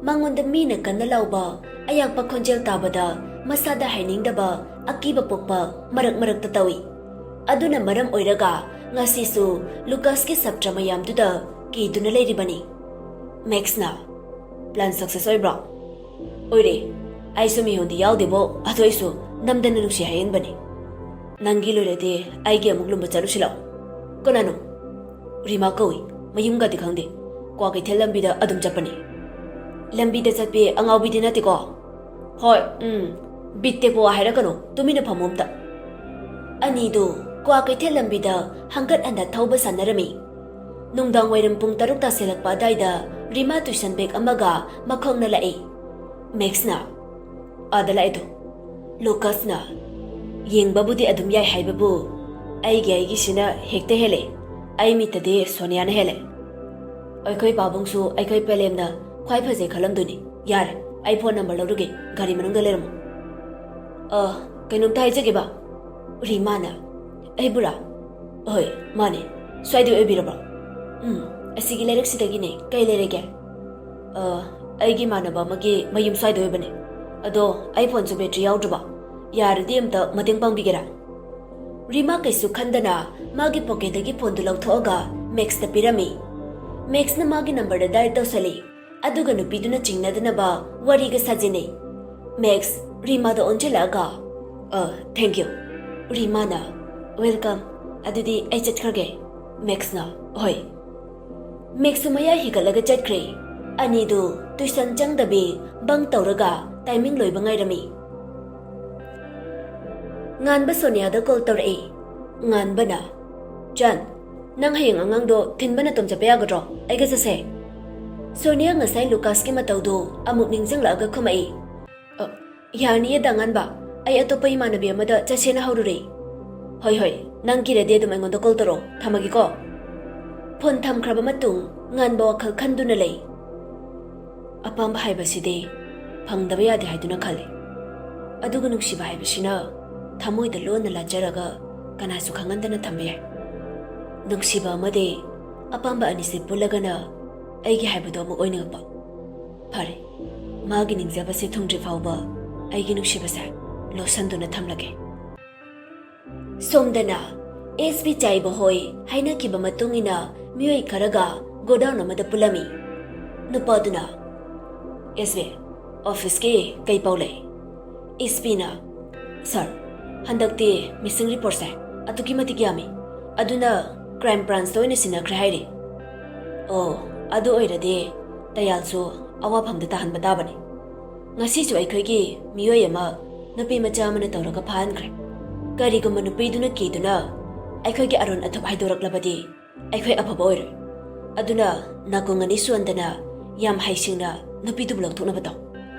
ꯃꯉꯣꯟꯗ ꯃꯤꯅ ꯀꯟꯅ ꯂꯥꯎꯕ, ꯑꯌꯥꯛꯄ ꯈꯣꯟꯖꯦꯜ ꯇꯥꯕꯗ ꯃꯁꯥꯗ ꯍꯩꯅꯤꯡꯗꯕ, ꯑꯀꯤꯕ ꯄꯣꯛꯄ ꯃꯔꯛ ꯃꯔꯛꯇ ꯇꯧꯏ꯫ ꯑꯗꯨꯅ ꯃꯔꯝ ꯑꯣꯏꯔꯒ ꯉꯁꯤꯁꯨ ꯂꯨꯀꯥꯁꯀꯤ ꯁꯥꯇ꯭ꯔ ꯃꯌꯥꯝꯗꯨꯗ ꯀꯤꯗꯨꯅ ꯂꯩꯔꯤꯕꯅꯤ꯫ ꯃꯦꯛꯁꯅ, "ꯄ꯭ꯂꯥꯟ ꯁꯛꯁꯦꯁ ꯑꯣꯏꯕ꯭ꯔꯣ?" "ꯑꯣꯏꯔꯦ꯫ ꯑꯩꯁꯨ ꯃꯤꯍꯨꯟꯗꯤ ꯌꯥꯎꯗꯦꯕꯣ, ꯑꯗꯨ ꯑꯩꯁꯨ ꯅꯝꯗꯅ ꯅꯨꯡꯁꯤ ꯍꯥꯏꯍꯟꯕꯅꯤ꯫ ꯅꯪꯒꯤ ꯂꯣꯏꯔꯗꯤ ꯑꯩꯒꯤ ꯑꯃꯨꯛ ꯂꯨꯝꯕ ꯆꯠꯂꯨꯁꯤ ꯂꯥꯛꯑꯣ꯫ ꯀꯅꯥꯅꯣ? ꯔꯤꯃꯥ ꯀꯧꯏ꯫ ꯃꯌꯨꯝꯒꯗꯤ ꯈꯪꯗꯦ꯫ ꯀ꯭ꯋꯥꯀꯩꯊꯦꯜ ꯂꯝꯕꯤꯗ ꯑꯗꯨꯝ ꯆꯠꯄꯅꯤ꯫ ꯂꯝꯕꯤꯗ ꯆꯠꯄꯤ ꯑꯉꯥꯎꯕꯤꯗꯤ ꯅꯠꯇꯦꯀꯣ? ꯍꯣꯏ, ꯎꯝ꯫ ꯕꯤꯠ ꯇꯦꯛꯄ ꯋꯥ ꯍꯥꯏꯔꯛꯀꯅꯨ, ꯇꯨꯃꯤꯟꯅ ꯐꯝꯃꯨ ꯑꯝꯇ꯫ ꯑꯅꯤꯗꯨ ꯀ꯭ꯋꯥꯀꯩꯊꯦꯜ ꯂꯝꯕꯤꯗ ꯍꯪꯒꯠ ꯍꯟꯗ ꯊꯧꯕ ꯁꯥꯟꯅꯔꯝꯃꯤ꯫ ꯅꯨꯡꯗꯥꯡ ꯋꯥꯏꯔꯝ ꯄꯨꯡ ꯇꯔꯨꯛ ꯇꯥꯁꯤꯜꯂꯛꯄ ꯑꯗꯥꯏꯗ ꯔꯤꯃꯥ ꯇꯨꯏꯁꯟ ꯕꯦꯒ ꯑꯃꯒ ꯃꯈꯣꯡꯅ ꯂꯥꯛꯏ꯫ ꯃꯦꯛꯁꯅ, "ꯑꯥꯗ ꯂꯥꯛꯏꯗꯣ ꯂꯨꯀꯥꯁꯅ꯫ ꯌꯦꯡꯕꯕꯨꯗꯤ ꯑꯗꯨꯝ ꯌꯥꯏ ꯍꯥꯏꯕꯕꯨ ꯑꯩꯒꯤ ꯑꯩꯒꯤꯁꯤꯅ ꯍꯦꯛꯇ ꯍꯦꯜꯂꯦ꯫ ꯑꯩ ꯃꯤꯠꯇꯗꯤ ꯁꯣꯅꯤꯌꯥꯅ ꯍꯦꯜꯂꯦ꯫ ꯑꯩꯈꯣꯏ ꯄꯥꯕꯨꯡꯁꯨ ꯑꯩꯈꯣꯏ ꯄꯂꯦꯝꯅ ꯈ꯭ꯋꯥꯏ ꯐꯖꯩ ꯈꯜꯂꯝꯗꯣꯏꯅꯤ꯫ ꯌꯥꯔꯦ, ꯑꯩ ꯐꯣꯟ ꯅꯝꯕꯔ ꯂꯧꯔꯨꯒꯦ, ꯒꯥꯔꯤ ꯃꯅꯨꯡꯗ ꯂꯩꯔꯝꯃꯣ꯫ ꯑ, ꯀꯩꯅꯣꯝꯇ ꯍꯥꯏꯖꯒꯦꯕ, ꯔꯤꯃꯥꯅ꯫ ꯑꯩꯕꯨꯔꯥ? ꯍꯣꯏ, ꯃꯥꯅꯦ꯫ ꯁ꯭ꯋꯥꯏꯗ ꯑꯣꯏꯕꯤꯔꯕ꯭ꯔꯣ? ꯎꯝ, ꯑꯁꯤꯒꯤ ꯂꯩꯔꯛꯁꯤꯗꯒꯤꯅꯦ꯫ ꯀꯩ ꯂꯩꯔꯒꯦ? ꯑ, ꯑꯩꯒꯤ ꯏꯃꯥꯟꯅꯕ ꯑꯃꯒꯤ ꯃꯌꯨꯝ ꯁ꯭ꯋꯥꯏꯗ ꯑꯣꯏꯕꯅꯦ꯫ ꯑꯗꯣ ꯑꯩ ꯐꯣꯟꯁꯨ ꯕꯦꯇ꯭ꯔꯤ ꯌꯥꯎꯗ꯭ꯔꯕ꯫ ꯌꯥꯔꯗꯤ ꯑꯝꯇ ꯃꯇꯦꯡ ꯄꯥꯡꯕꯤꯒꯦꯔꯥ?" ꯔꯤꯃꯥ ꯀꯩꯁꯨ ꯈꯟꯗꯅ ꯃꯥꯒꯤ ꯄꯣꯀꯦꯠꯇꯒꯤ ꯐꯣꯟꯗꯨ ꯂꯧꯊꯣꯛꯑꯒ ꯃꯦꯛꯁꯇ ꯄꯤꯔꯝꯃꯤ꯫ ꯃꯦꯛꯁꯅ ꯃꯥꯒꯤ ꯅꯝꯕꯔꯗ ꯗꯥꯏꯜ ꯇꯧꯁꯜꯂꯤ꯫ ꯑꯗꯨꯒ ꯅꯨꯄꯤꯗꯨꯅ ꯆꯤꯡꯅꯗꯅꯕ ꯋꯥꯔꯤꯒ ꯁꯥꯖꯤꯟꯅꯩ꯫ ꯃꯦꯛꯁ ꯔꯤꯃꯥꯗ ꯑꯣꯟꯁꯤꯜꯂꯛꯑꯒ, "ꯑ, thank you꯫" ꯔꯤꯃꯥꯅ, "Welcome꯫ ꯑꯗꯨꯗꯤ ꯑꯩ ꯆꯠꯈ꯭ꯔꯒꯦ꯫" ꯃꯦꯛꯁꯅ, "ꯍꯣꯏ꯫" ꯃꯦꯛꯁꯁꯨ ꯃꯌꯥꯏ ꯍꯤꯒꯠꯂꯒ ꯆꯠꯈ꯭ꯔꯦ꯫ ꯑꯅꯤꯗꯨ ꯇꯨꯏꯁꯟ ꯆꯪꯗꯕꯤ ꯕꯪ ꯇꯧꯔꯒ ꯇꯥꯏꯃꯤꯡ ꯂꯣꯏꯕ ꯉꯥꯏꯔꯝꯃꯤ꯫ ꯉꯥꯟꯕ ꯁꯣꯅꯤꯌꯥꯗ ꯀꯣꯜ ꯇꯧꯔꯛꯏ꯫ ꯉꯥꯟꯕꯅ, "ꯆꯥꯟ, ꯅꯪ ꯍꯌꯦꯡ ꯑꯉꯥꯡꯗꯣ ꯊꯤꯟꯕ ꯅꯇꯣꯝ ꯆꯠꯄ ꯌꯥꯒꯗ꯭ꯔꯣ? ꯑꯩꯒ ꯆꯠꯁꯦ꯫" ꯁꯣꯅꯤꯌꯥ ꯉꯁꯥꯏ ꯂꯨꯀꯥꯁꯀꯤ ꯃꯇꯧꯗꯨ ꯑꯃꯨꯛ ꯅꯤꯡꯁꯤꯡꯂꯛꯑꯒ ꯈꯨꯝꯃꯛꯏ꯫ "ꯑ, ꯌꯥꯅꯤꯌꯦ ꯗꯥ ꯉꯥꯟꯕ, ꯑꯩ ꯑꯇꯣꯞꯄ ꯏꯃꯥꯟꯅꯕꯤ ꯑꯃꯗ ꯆꯠꯁꯦꯅ ꯍꯧꯔꯨꯔꯦ꯫" "ꯍꯣꯏ ꯍꯣꯏ, ꯅꯪ ꯀꯤꯔꯗꯤ ꯑꯗꯨꯝ ꯑꯩꯉꯣꯟꯗ ꯀꯣꯜ ꯇꯧꯔꯛꯑꯣ, ꯊꯝꯃꯒꯦꯀꯣ꯫" ꯐꯣꯟ ꯊꯝꯈ꯭ꯔꯕ ꯃꯇꯨꯡ ꯉꯥꯟꯕ ꯋꯥꯈꯜ ꯈꯟꯗꯨꯅ ꯂꯩ꯫ ꯑꯄꯥꯝꯕ ꯍꯥꯏꯕꯁꯤꯗꯤ ꯐꯪꯗꯕ ꯌꯥꯗꯦ ꯍꯥꯏꯗꯨꯅ ꯈꯜꯂꯤ꯫ ꯑꯗꯨꯒ ꯅꯨꯡꯁꯤꯕ ꯍꯥꯏꯕꯁꯤꯅ ꯊꯃꯣꯏꯗ ꯂꯣꯟꯅ ꯂꯥꯠꯆꯔꯒ ꯀꯅꯥꯁꯨ ꯈꯪꯍꯟꯗꯅ ꯊꯝꯕ ꯌꯥꯏ꯫ ꯅꯨꯡꯁꯤꯕ ꯑꯃꯗꯤ ꯑꯄꯥꯝꯕ ꯑꯅꯤꯁꯦ ꯄꯨꯜꯂꯒꯅ ꯑꯩꯒꯤ ꯍꯥꯏꯕꯗꯣ ꯑꯃꯨꯛ ꯑꯣꯏꯅꯤꯡꯉꯛꯄ꯫ ꯐꯔꯦ, ꯃꯥꯒꯤ ꯅꯤꯡꯖꯕꯁꯦ ꯊꯨꯡꯗ꯭ꯔꯤ ꯐꯥꯎꯕ ꯑꯩꯒꯤ ꯅꯨꯡꯁꯤꯕꯁꯦ ꯂꯣꯠꯁꯟꯗꯨꯅ ꯊꯝꯂꯒꯦ꯫ ꯁꯣꯝꯗꯅ ꯑꯦꯁ ꯕꯤ ꯆꯥꯏꯕ ꯍꯣꯏ ꯍꯥꯏꯅꯈꯤꯕ ꯃꯇꯨꯡ ꯏꯟꯅ ꯃꯤꯑꯣꯏ ꯈꯔꯒ ꯒꯣꯗꯥꯎꯟ ꯑꯃꯗ ꯄꯨꯜꯂꯝꯃꯤ꯫ ꯅꯨꯄꯥꯗꯨꯅ, "ꯑꯦꯁ ꯕꯤ, ꯑꯣꯐꯤꯁꯀꯤ ꯀꯩ ꯄꯥꯎ ꯂꯩ? ꯏꯁꯄꯤꯅ, "ꯁꯥꯔ, ꯍꯟꯗꯛꯇꯤ ꯃꯤꯁꯤꯡ ꯔꯤꯄꯣꯔꯠꯁꯦ ꯑꯗꯨꯛꯀꯤ ꯃꯇꯤꯛ ꯌꯥꯝꯃꯤ, ꯑꯗꯨꯅ ꯀ꯭ꯔꯥꯏꯝ ꯕ꯭ꯔꯥꯟꯁꯇ ꯑꯣꯏꯅ ꯁꯤꯟꯅꯈ꯭ꯔꯦ ꯍꯥꯏꯔꯤ"꯫ "ꯑꯣ, ꯑꯗꯨ ꯑꯣꯏꯔꯗꯤ ꯇꯌꯥꯜꯁꯨ ꯑꯋꯥꯐꯝꯗ ꯇꯥꯍꯟꯕ ꯇꯥꯕꯅꯤ꯫ ꯉꯁꯤꯁꯨ ꯑꯩꯈꯣꯏꯒꯤ ꯃꯤꯑꯣꯏ ꯑꯃ ꯅꯨꯄꯤ ꯃꯆꯥ ꯑꯃꯅ ꯇꯧꯔꯒ ꯐꯥꯍꯟꯈ꯭ꯔꯦ꯫ ꯀꯔꯤꯒꯨꯝꯕ ꯅꯨꯄꯤꯗꯨꯅ ꯀꯤꯗꯨꯅ ꯑꯩꯈꯣꯏꯒꯤ ꯑꯔꯣꯟ ꯑꯊꯨꯞ ꯍꯥꯏꯗꯣꯔꯛꯂꯕꯗꯤ ꯑꯩꯈꯣꯏ ꯑꯐꯕ ꯑꯣꯏꯔꯣꯏ꯫ ꯑꯗꯨꯅ ꯅꯥꯀꯣꯡ ꯑꯅꯤ ꯁꯣꯟꯗꯅ ꯌꯥꯝ ꯍꯩꯁꯤꯡꯅ ꯅꯨꯄꯤꯗꯨꯕꯨ ꯂꯧꯊꯣꯛꯅꯕ ꯇꯧ꯫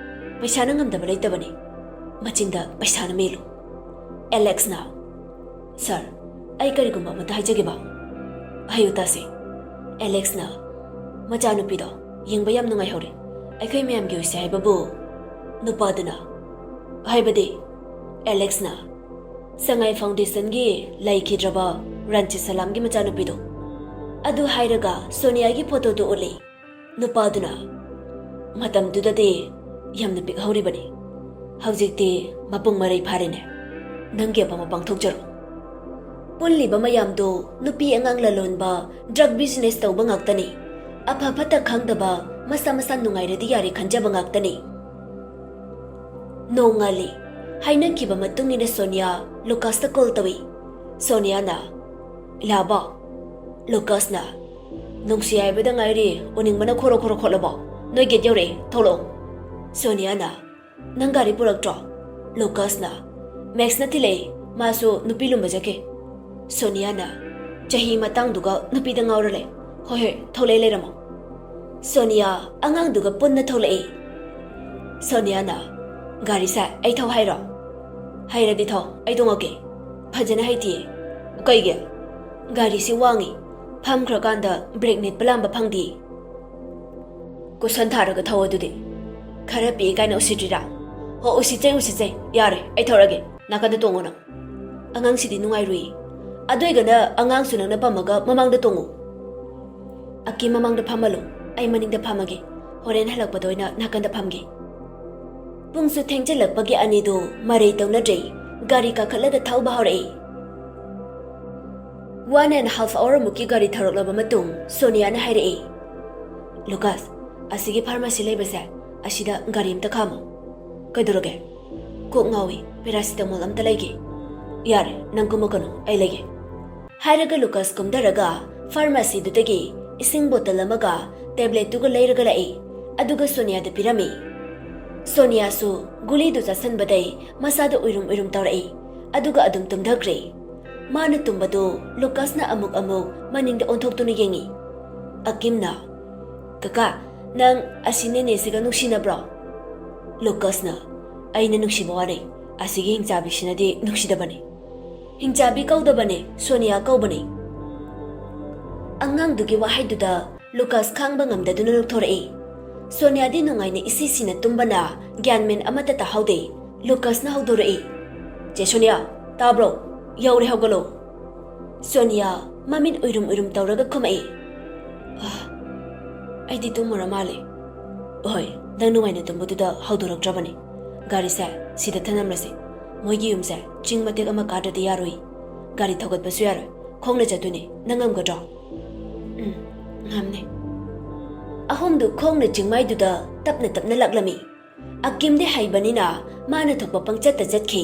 ꯄꯩꯁꯥꯅ ꯉꯝꯗꯕ ꯂꯩꯇꯕꯅꯤ꯫ ꯃꯆꯤꯟꯗ ꯄꯩꯁꯥꯅ ꯃꯦꯜꯂꯨ"꯫ ꯑꯦꯂꯦꯛꯁꯅ, "ꯁꯥꯔ, ꯑꯩ ꯀꯔꯤꯒꯨꯝꯕ ꯑꯃꯠꯇ ꯍꯥꯏꯖꯒꯦꯕ"꯫ "ꯍꯥꯏꯌꯨ ꯇꯥꯁꯤ"꯫ ꯑꯦꯂꯦꯛꯁꯅ, "ꯃꯆꯥꯅꯨꯄꯤꯗꯣ ꯌꯦꯡꯕ ꯌꯥꯝ ꯅꯨꯡꯉꯥꯏꯍꯧꯔꯦ꯫ ꯑꯩꯈꯣꯏ ꯃꯌꯥꯝꯒꯤ ꯑꯣꯏꯁꯦ ꯍꯥꯏꯕꯕꯨ"꯫ ꯅꯨꯄꯥꯗꯨꯅ, "ꯍꯥꯏꯕꯗꯤ"꯫ ꯑꯦꯂꯦꯛꯁꯅ, "ꯁꯉꯥꯏ ꯐꯥꯎꯟꯗꯦꯁꯟꯒꯤ ꯂꯩꯈꯤꯗ꯭ꯔꯕ ꯔꯟꯖꯤꯠ ꯁꯂꯥꯝꯒꯤ ꯃꯆꯥꯅꯨꯄꯤꯗꯣ"꯫ ꯑꯗꯨ ꯍꯥꯏꯔꯒ ꯁꯣꯅꯤꯌꯥꯒꯤ ꯐꯣꯇꯣꯗꯨ ꯎꯠꯂꯤ꯫ ꯅꯨꯄꯥꯗꯨꯅ, "ꯃꯇꯝꯗꯨꯗꯗꯤ ꯌꯥꯝꯅ ꯄꯤꯛꯍꯧꯔꯤꯕꯅꯤ꯫ ꯍꯧꯖꯤꯛꯇꯤ ꯃꯄꯨꯡ ꯃꯔꯩ ꯐꯥꯔꯦꯅꯦ꯫ ꯅꯪꯒꯤ ꯑꯄꯥꯝꯕ ꯄꯥꯡꯊꯣꯛꯆꯔꯣ"꯫ ꯄꯨꯜꯂꯤꯕ ꯃꯌꯥꯝꯗꯨ ꯅꯨꯄꯤ ꯑꯉꯥꯡ ꯂꯂꯣꯟꯕ, ꯗ꯭ꯔꯒ ꯕꯤꯖꯤꯅꯦꯁ ꯇꯧꯕ ꯉꯥꯛꯇꯅꯤ꯫ ꯑꯐ ꯐꯠꯇ ꯈꯪꯗꯕ, ꯃꯁꯥ ꯃꯁꯥ ꯅꯨꯡꯉꯥꯏꯔꯗꯤ ꯌꯥꯔꯦ ꯈꯟꯖꯕ ꯉꯥꯛꯇꯅꯤ꯫ ꯅꯣꯡꯉꯥꯜꯂꯤ꯫ ꯍꯥꯏꯅꯈꯤꯕ ꯃꯇꯨꯡ ꯏꯟꯅ ꯁꯣꯅꯤꯌꯥ ꯂꯨꯀꯥꯁꯇ ꯀꯣꯜ ꯇꯧꯏ꯫ ꯁꯣꯅꯤꯌꯥꯅ, "ꯏꯂꯥꯕꯣ"꯫ ꯂꯨꯀꯥꯁꯅ, "ꯅꯨꯡꯁꯤ ꯍꯥꯏꯕꯗ ꯉꯥꯏꯔꯤ, ꯎꯅꯤꯡꯕꯅ ꯈꯣꯔꯣ ꯈꯣꯔꯣ ꯈꯣꯠꯂꯕꯣ? ꯅꯣꯏ ꯒꯦꯠ ꯌꯧꯔꯛꯑꯦ, ꯊꯣꯛꯂꯛꯑꯣ"꯫ ꯁꯣꯅꯤꯌꯥꯅ, "ꯅꯪ ꯒꯥꯔꯤ ꯄꯨꯔꯛꯇ꯭ꯔꯣ?" ꯂꯨꯀꯥꯁꯅ, "ꯃꯦꯛꯁꯅ ꯊꯤꯜꯂꯛꯏ, ꯃꯥꯁꯨ ꯅꯨꯄꯤ ꯂꯨꯝꯕ ꯆꯠꯈꯤ"꯫ ꯁꯣꯅꯤꯌꯥꯅ, "ꯆꯍꯤ ꯃꯇꯥꯡꯗꯨꯒ ꯅꯨꯄꯤꯗ ꯉꯥꯎꯔ ꯂꯩ꯫ ꯍꯣꯏ ꯍꯣꯏ, ꯊꯣꯛꯂꯛꯑꯦ, ꯂꯩꯔꯝꯃꯣ"꯫ ꯁꯣꯅꯤꯌꯥ ꯑꯉꯥꯡꯗꯨꯒ ꯄꯨꯟꯅ ꯊꯣꯛꯂꯛꯏ꯫ ꯁꯣꯅꯤꯌꯥꯅ, "ꯒꯥꯔꯤꯁꯦ ꯑꯩ ꯊꯧ ꯍꯥꯏꯔꯣ?" "ꯍꯩꯔꯗꯤ ꯊꯧ, ꯑꯩ ꯇꯣꯡꯉꯛꯀꯦ"꯫ "ꯐꯖꯅ ꯍꯩꯇꯤꯌꯦ"꯫ "ꯀꯩꯒꯤ?" "ꯒꯥꯔꯤꯁꯤ ꯋꯥꯡꯉꯤ, ꯐꯝꯈ꯭ꯔꯀꯥꯟꯗ ꯕ꯭ꯔꯦꯛ ꯅꯦꯠꯄ ꯂꯥꯝꯕ ꯐꯪꯗꯦ"꯫ "ꯀꯨꯁꯟ ꯊꯥꯔꯒ ꯊꯧ ꯑꯗꯨꯗꯤ"꯫ "ꯈꯔ ꯄꯤꯛꯏ ꯀꯥꯏꯅ ꯎꯁꯤꯠꯇ꯭ꯔꯤꯔꯥ?" "ꯍꯣ, ꯎꯁꯤꯠꯆꯩ, ꯎꯁꯤꯠꯆꯩ꯫ ꯌꯥꯔꯦ, ꯑꯩ ꯊꯧꯔꯒꯦ, ꯅꯥꯀꯟꯗ ꯇꯣꯡꯉꯣ ꯅꯪ"꯫ "ꯑꯉꯥꯡꯁꯤꯗꯤ ꯅꯨꯡꯉꯥꯏꯔꯨꯏ"꯫ "ꯑꯗꯨꯏꯒꯅ ꯑꯉꯥꯡꯁꯨ ꯅꯪꯅ ꯄꯝꯃꯒ ꯃꯃꯥꯡꯗ ꯇꯣꯡꯉꯨ"꯫ "ꯑꯀꯤ ꯃꯃꯥꯡꯗ ꯐꯝꯍꯜꯂꯨ, ꯑꯩ ꯃꯅꯤꯡꯗ ꯐꯝꯃꯒꯦ꯫ ꯍꯣꯔꯦꯟ ꯍꯜꯂꯛꯄꯗ ꯑꯣꯏꯅ ꯅꯥꯀꯟꯗ ꯐꯝꯒꯦ"꯫ ꯄꯨꯡꯁꯨ ꯊꯦꯡꯖꯤꯜꯂꯛꯄꯒꯤ ꯑꯅꯤꯗꯨ ꯃꯔꯩ ꯇꯧꯅꯗ꯭ꯔꯦ꯫ ꯒꯥꯔꯤ ꯀꯥꯈꯠꯂꯒ ꯊꯧꯕ ꯍꯧꯔꯛꯏ꯫ One and half hour ꯃꯨꯛꯀꯤ ꯒꯥꯔꯤ ꯊꯧꯔꯛꯂꯕ ꯃꯇꯨꯡ ꯁꯣꯅꯤꯌꯥꯅ ꯍꯥꯏꯔꯛꯏ, "ꯂꯨꯀꯥꯁ, ꯑꯁꯤꯒꯤ ꯐꯥꯔꯃꯥꯁꯤ ꯂꯩꯕꯁꯦ "ꯑꯁꯤꯗ ꯒꯥꯔꯤ ꯑꯝꯇ ꯈꯥꯝꯃꯣ꯫" "ꯀꯩꯗꯧꯔꯒꯦ?" "ꯀꯣꯛ ꯉꯥꯎꯏ, ꯄꯦꯔꯥꯁꯤꯇꯥꯃꯣꯜ ꯑꯝꯇ ꯂꯩꯒꯦ꯫" "ꯌꯥꯔꯦ, ꯅꯪ ꯀꯨꯝꯃꯛꯀꯅꯨ, ꯑꯩ ꯂꯩꯒꯦ꯫" ꯍꯥꯏꯔꯒ ꯂꯨꯀꯥꯁ ꯀꯨꯝꯊꯔꯒ ꯐꯥꯔꯃꯥꯁꯤꯗꯨꯗꯒꯤ ꯏꯁꯤꯡ ꯕꯣꯇꯜ ꯑꯃꯒ ꯇꯦꯕ꯭ꯂꯦꯠꯇꯨꯒ ꯂꯩꯔꯒ ꯂꯥꯛꯏ꯫ ꯑꯗꯨꯒ ꯁꯣꯅꯤꯌꯥꯗ ꯄꯤꯔꯝꯃꯤ꯫ ꯁꯣꯅꯤꯌꯥꯁꯨ ꯒꯨꯂꯤꯗꯨ ꯆꯥꯁꯟꯕꯗꯩ ꯃꯁꯥꯗ ꯎꯏꯔꯨꯝ ꯎꯏꯔꯨꯝ ꯇꯧꯔꯛꯏ꯫ ꯑꯗꯨꯒ ꯑꯗꯨꯝ ꯇꯨꯝꯊꯈ꯭ꯔꯦ꯫ ꯃꯥꯅ ꯇꯨꯝꯕꯗꯨ ꯂꯨꯀꯥꯁꯅ ꯑꯃꯨꯛ ꯑꯃꯨꯛ ꯃꯅꯤꯡꯗ ꯑꯣꯟꯊꯣꯛꯇꯨꯅ ꯌꯦꯡꯉꯤ꯫ ꯑꯀꯤꯝꯅ, "ꯀꯀꯥ, ꯅꯪ ꯑꯁꯤ ꯅꯦꯅꯦꯁꯤꯒ ꯅꯨꯡꯁꯤꯅꯕ꯭ꯔꯣ?" ꯂꯨꯀꯥꯁꯅ, "ꯑꯩꯅ ꯅꯨꯡꯁꯤꯕ ꯋꯥꯅꯤ, ꯑꯁꯤꯒꯤ ꯍꯤꯡꯆꯥꯕꯤꯁꯤꯅꯗꯤ ꯅꯨꯡꯁꯤꯗꯕꯅꯤ꯫" "ꯍꯤꯡꯆꯥꯕꯤ ꯀꯧꯗꯕꯅꯦ, ꯁꯣꯅꯤꯌꯥ ꯀꯧꯕꯅꯦ꯫" ꯑꯉꯥꯡꯗꯨꯒꯤ ꯋꯥꯍꯩꯗꯨꯗ ꯂꯨꯀꯥꯁ ꯈꯥꯡꯕ ꯉꯝꯗꯗꯨꯅ ꯂꯧꯊꯣꯔꯛꯏ꯫ ꯁꯣꯅꯤꯌꯥꯗꯤ ꯅꯨꯡꯉꯥꯏꯅ ꯏꯁꯤ ꯁꯤꯅ ꯇꯨꯝꯕꯅ ꯒ꯭ꯌꯥꯟ ꯃꯦꯟ ꯑꯃꯠꯇ ꯇꯥꯍꯧꯗꯦ꯫ ꯂꯨꯀꯥꯁꯅ ꯍꯧꯗꯣꯔꯛꯏ, "ꯆꯦ ꯁꯣꯅꯤꯌꯥ, ꯇꯥꯕ꯭ꯔꯣ? ꯌꯧꯔꯦ, ꯍꯧꯒꯠꯂꯣ꯫" ꯁꯣꯅꯤꯌꯥ ꯃꯃꯤꯠ ꯎꯏꯔꯨꯝ ꯎꯏꯔꯨꯝ ꯇꯧꯔꯒ ꯈꯨꯝꯃꯛꯏ, "ꯑ, ꯑꯩꯗꯤ ꯇꯨꯝꯃꯨꯔ ꯃꯥꯜꯂꯦ꯫" "ꯍꯣꯏ, ꯅꯪ ꯅꯨꯡꯉꯥꯏꯅ ꯇꯨꯝꯕꯗꯨꯗ ꯍꯧꯗꯣꯔꯛꯇ꯭ꯔꯕꯅꯤ꯫ ꯒꯥꯔꯤꯁꯦ ꯁꯤꯗ ꯊꯅꯝꯂꯁꯤ꯫ ꯃꯣꯏꯒꯤ ꯌꯨꯝꯁꯦ ꯆꯤꯡ ꯃꯇꯦꯛ ꯑꯃ ꯀꯥꯗ꯭ꯔꯗꯤ ꯌꯥꯔꯣꯏ꯫ ꯒꯥꯔꯤ ꯊꯧꯒꯠꯄꯁꯨ ꯌꯥꯔꯣꯏ꯫ ꯈꯣꯡꯅ ꯆꯠꯇꯣꯏꯅꯦ꯫ ꯅꯪ ꯉꯝꯒꯗ꯭ꯔꯣ?" "ꯎꯝ, ꯉꯝꯅꯤ꯫" ꯑꯍꯨꯝꯗꯨ ꯈꯣꯡꯅ ꯆꯤꯡꯃꯥꯏꯗꯨꯗ ꯇꯞꯅ ꯇꯞꯅ ꯂꯥꯛꯂꯝꯃꯤ꯫ ꯑꯀꯤꯝꯗꯤ ꯍꯩꯕꯅꯤꯅ ꯃꯥꯅ ꯊꯣꯛꯄ ꯄꯪꯆꯠꯇ ꯆꯠꯈꯤ꯫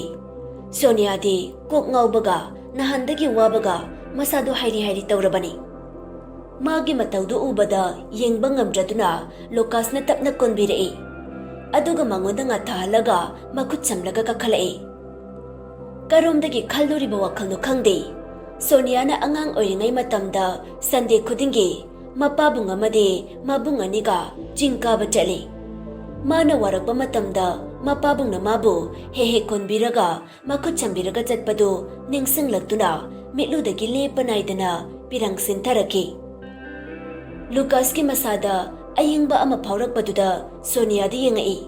ꯁꯣꯅꯤꯌꯥꯗꯤ ꯀꯣꯛ ꯉꯥꯎꯕꯒ ꯅꯍꯥꯟꯗꯒꯤ ꯋꯥꯕꯒ ꯃꯁꯥꯗꯨ ꯍꯥꯏꯔꯤ ꯍꯥꯏꯔꯤ ꯇꯧꯔꯕꯅꯤ꯫ ꯃꯥꯒꯤ ꯃꯇꯧꯗꯨ ꯎꯕꯗ ꯌꯦꯡꯕ ꯉꯝꯗ꯭ꯔꯗꯨꯅ ꯂꯨꯀꯥꯁꯅ ꯇꯞꯅ ꯀꯣꯟꯕꯤꯔꯛꯏ꯫ ꯑꯗꯨꯒ ꯃꯉꯣꯟꯗ ꯉꯥꯊꯍꯜꯂꯒ ꯃꯈꯨꯠ ꯁꯝꯂꯒ ꯀꯥꯈꯠꯂꯛꯏ꯫ ꯀꯔꯣꯝꯗꯒꯤ ꯈꯜꯂꯨꯔꯤꯕ ꯋꯥꯈꯜꯅꯣ ꯈꯪꯗꯦ, ꯁꯣꯅꯤꯌꯥꯅ ꯑꯉꯥꯡ ꯑꯣꯏꯔꯤꯉꯩ ꯃꯇꯝꯗ ꯁꯟꯗꯦ ꯈꯨꯗꯤꯡꯒꯤ ꯃꯄꯥꯕꯨꯡ ꯑꯃꯗꯤ ꯃꯕꯨꯡ ꯑꯅꯤꯒ ꯆꯤꯡ ꯀꯥꯕ ꯆꯠꯂꯤ꯫ ꯃꯥꯅ ꯋꯥꯔꯛꯄ ꯃꯇꯝꯗ ꯃꯄꯥꯕꯨꯡꯅ ꯃꯥꯕꯨ ꯍꯦꯛ ꯍꯦꯛ ꯀꯣꯟꯕꯤꯔꯒ ꯃꯈꯨꯠ ꯁꯝꯕꯤꯔꯒ ꯆꯠꯄꯗꯨ ꯅꯤꯡꯁꯤꯡꯂꯛꯇꯨꯅ ꯃꯤꯠꯂꯨꯗꯒꯤ ꯂꯦꯞꯄ ꯅꯥꯏꯗꯅ ꯄꯤꯔꯪ ꯁꯤꯟꯊꯔꯛꯈꯤ꯫ ꯂꯨꯀꯥꯁꯀꯤ ꯃꯁꯥꯗ ꯑꯌꯤꯡꯕ ꯑꯃ ꯐꯥꯎꯔꯛꯄꯗꯨꯗ ꯁꯣꯅꯤꯌꯥꯗ ꯌꯦꯡꯉꯛꯏ꯫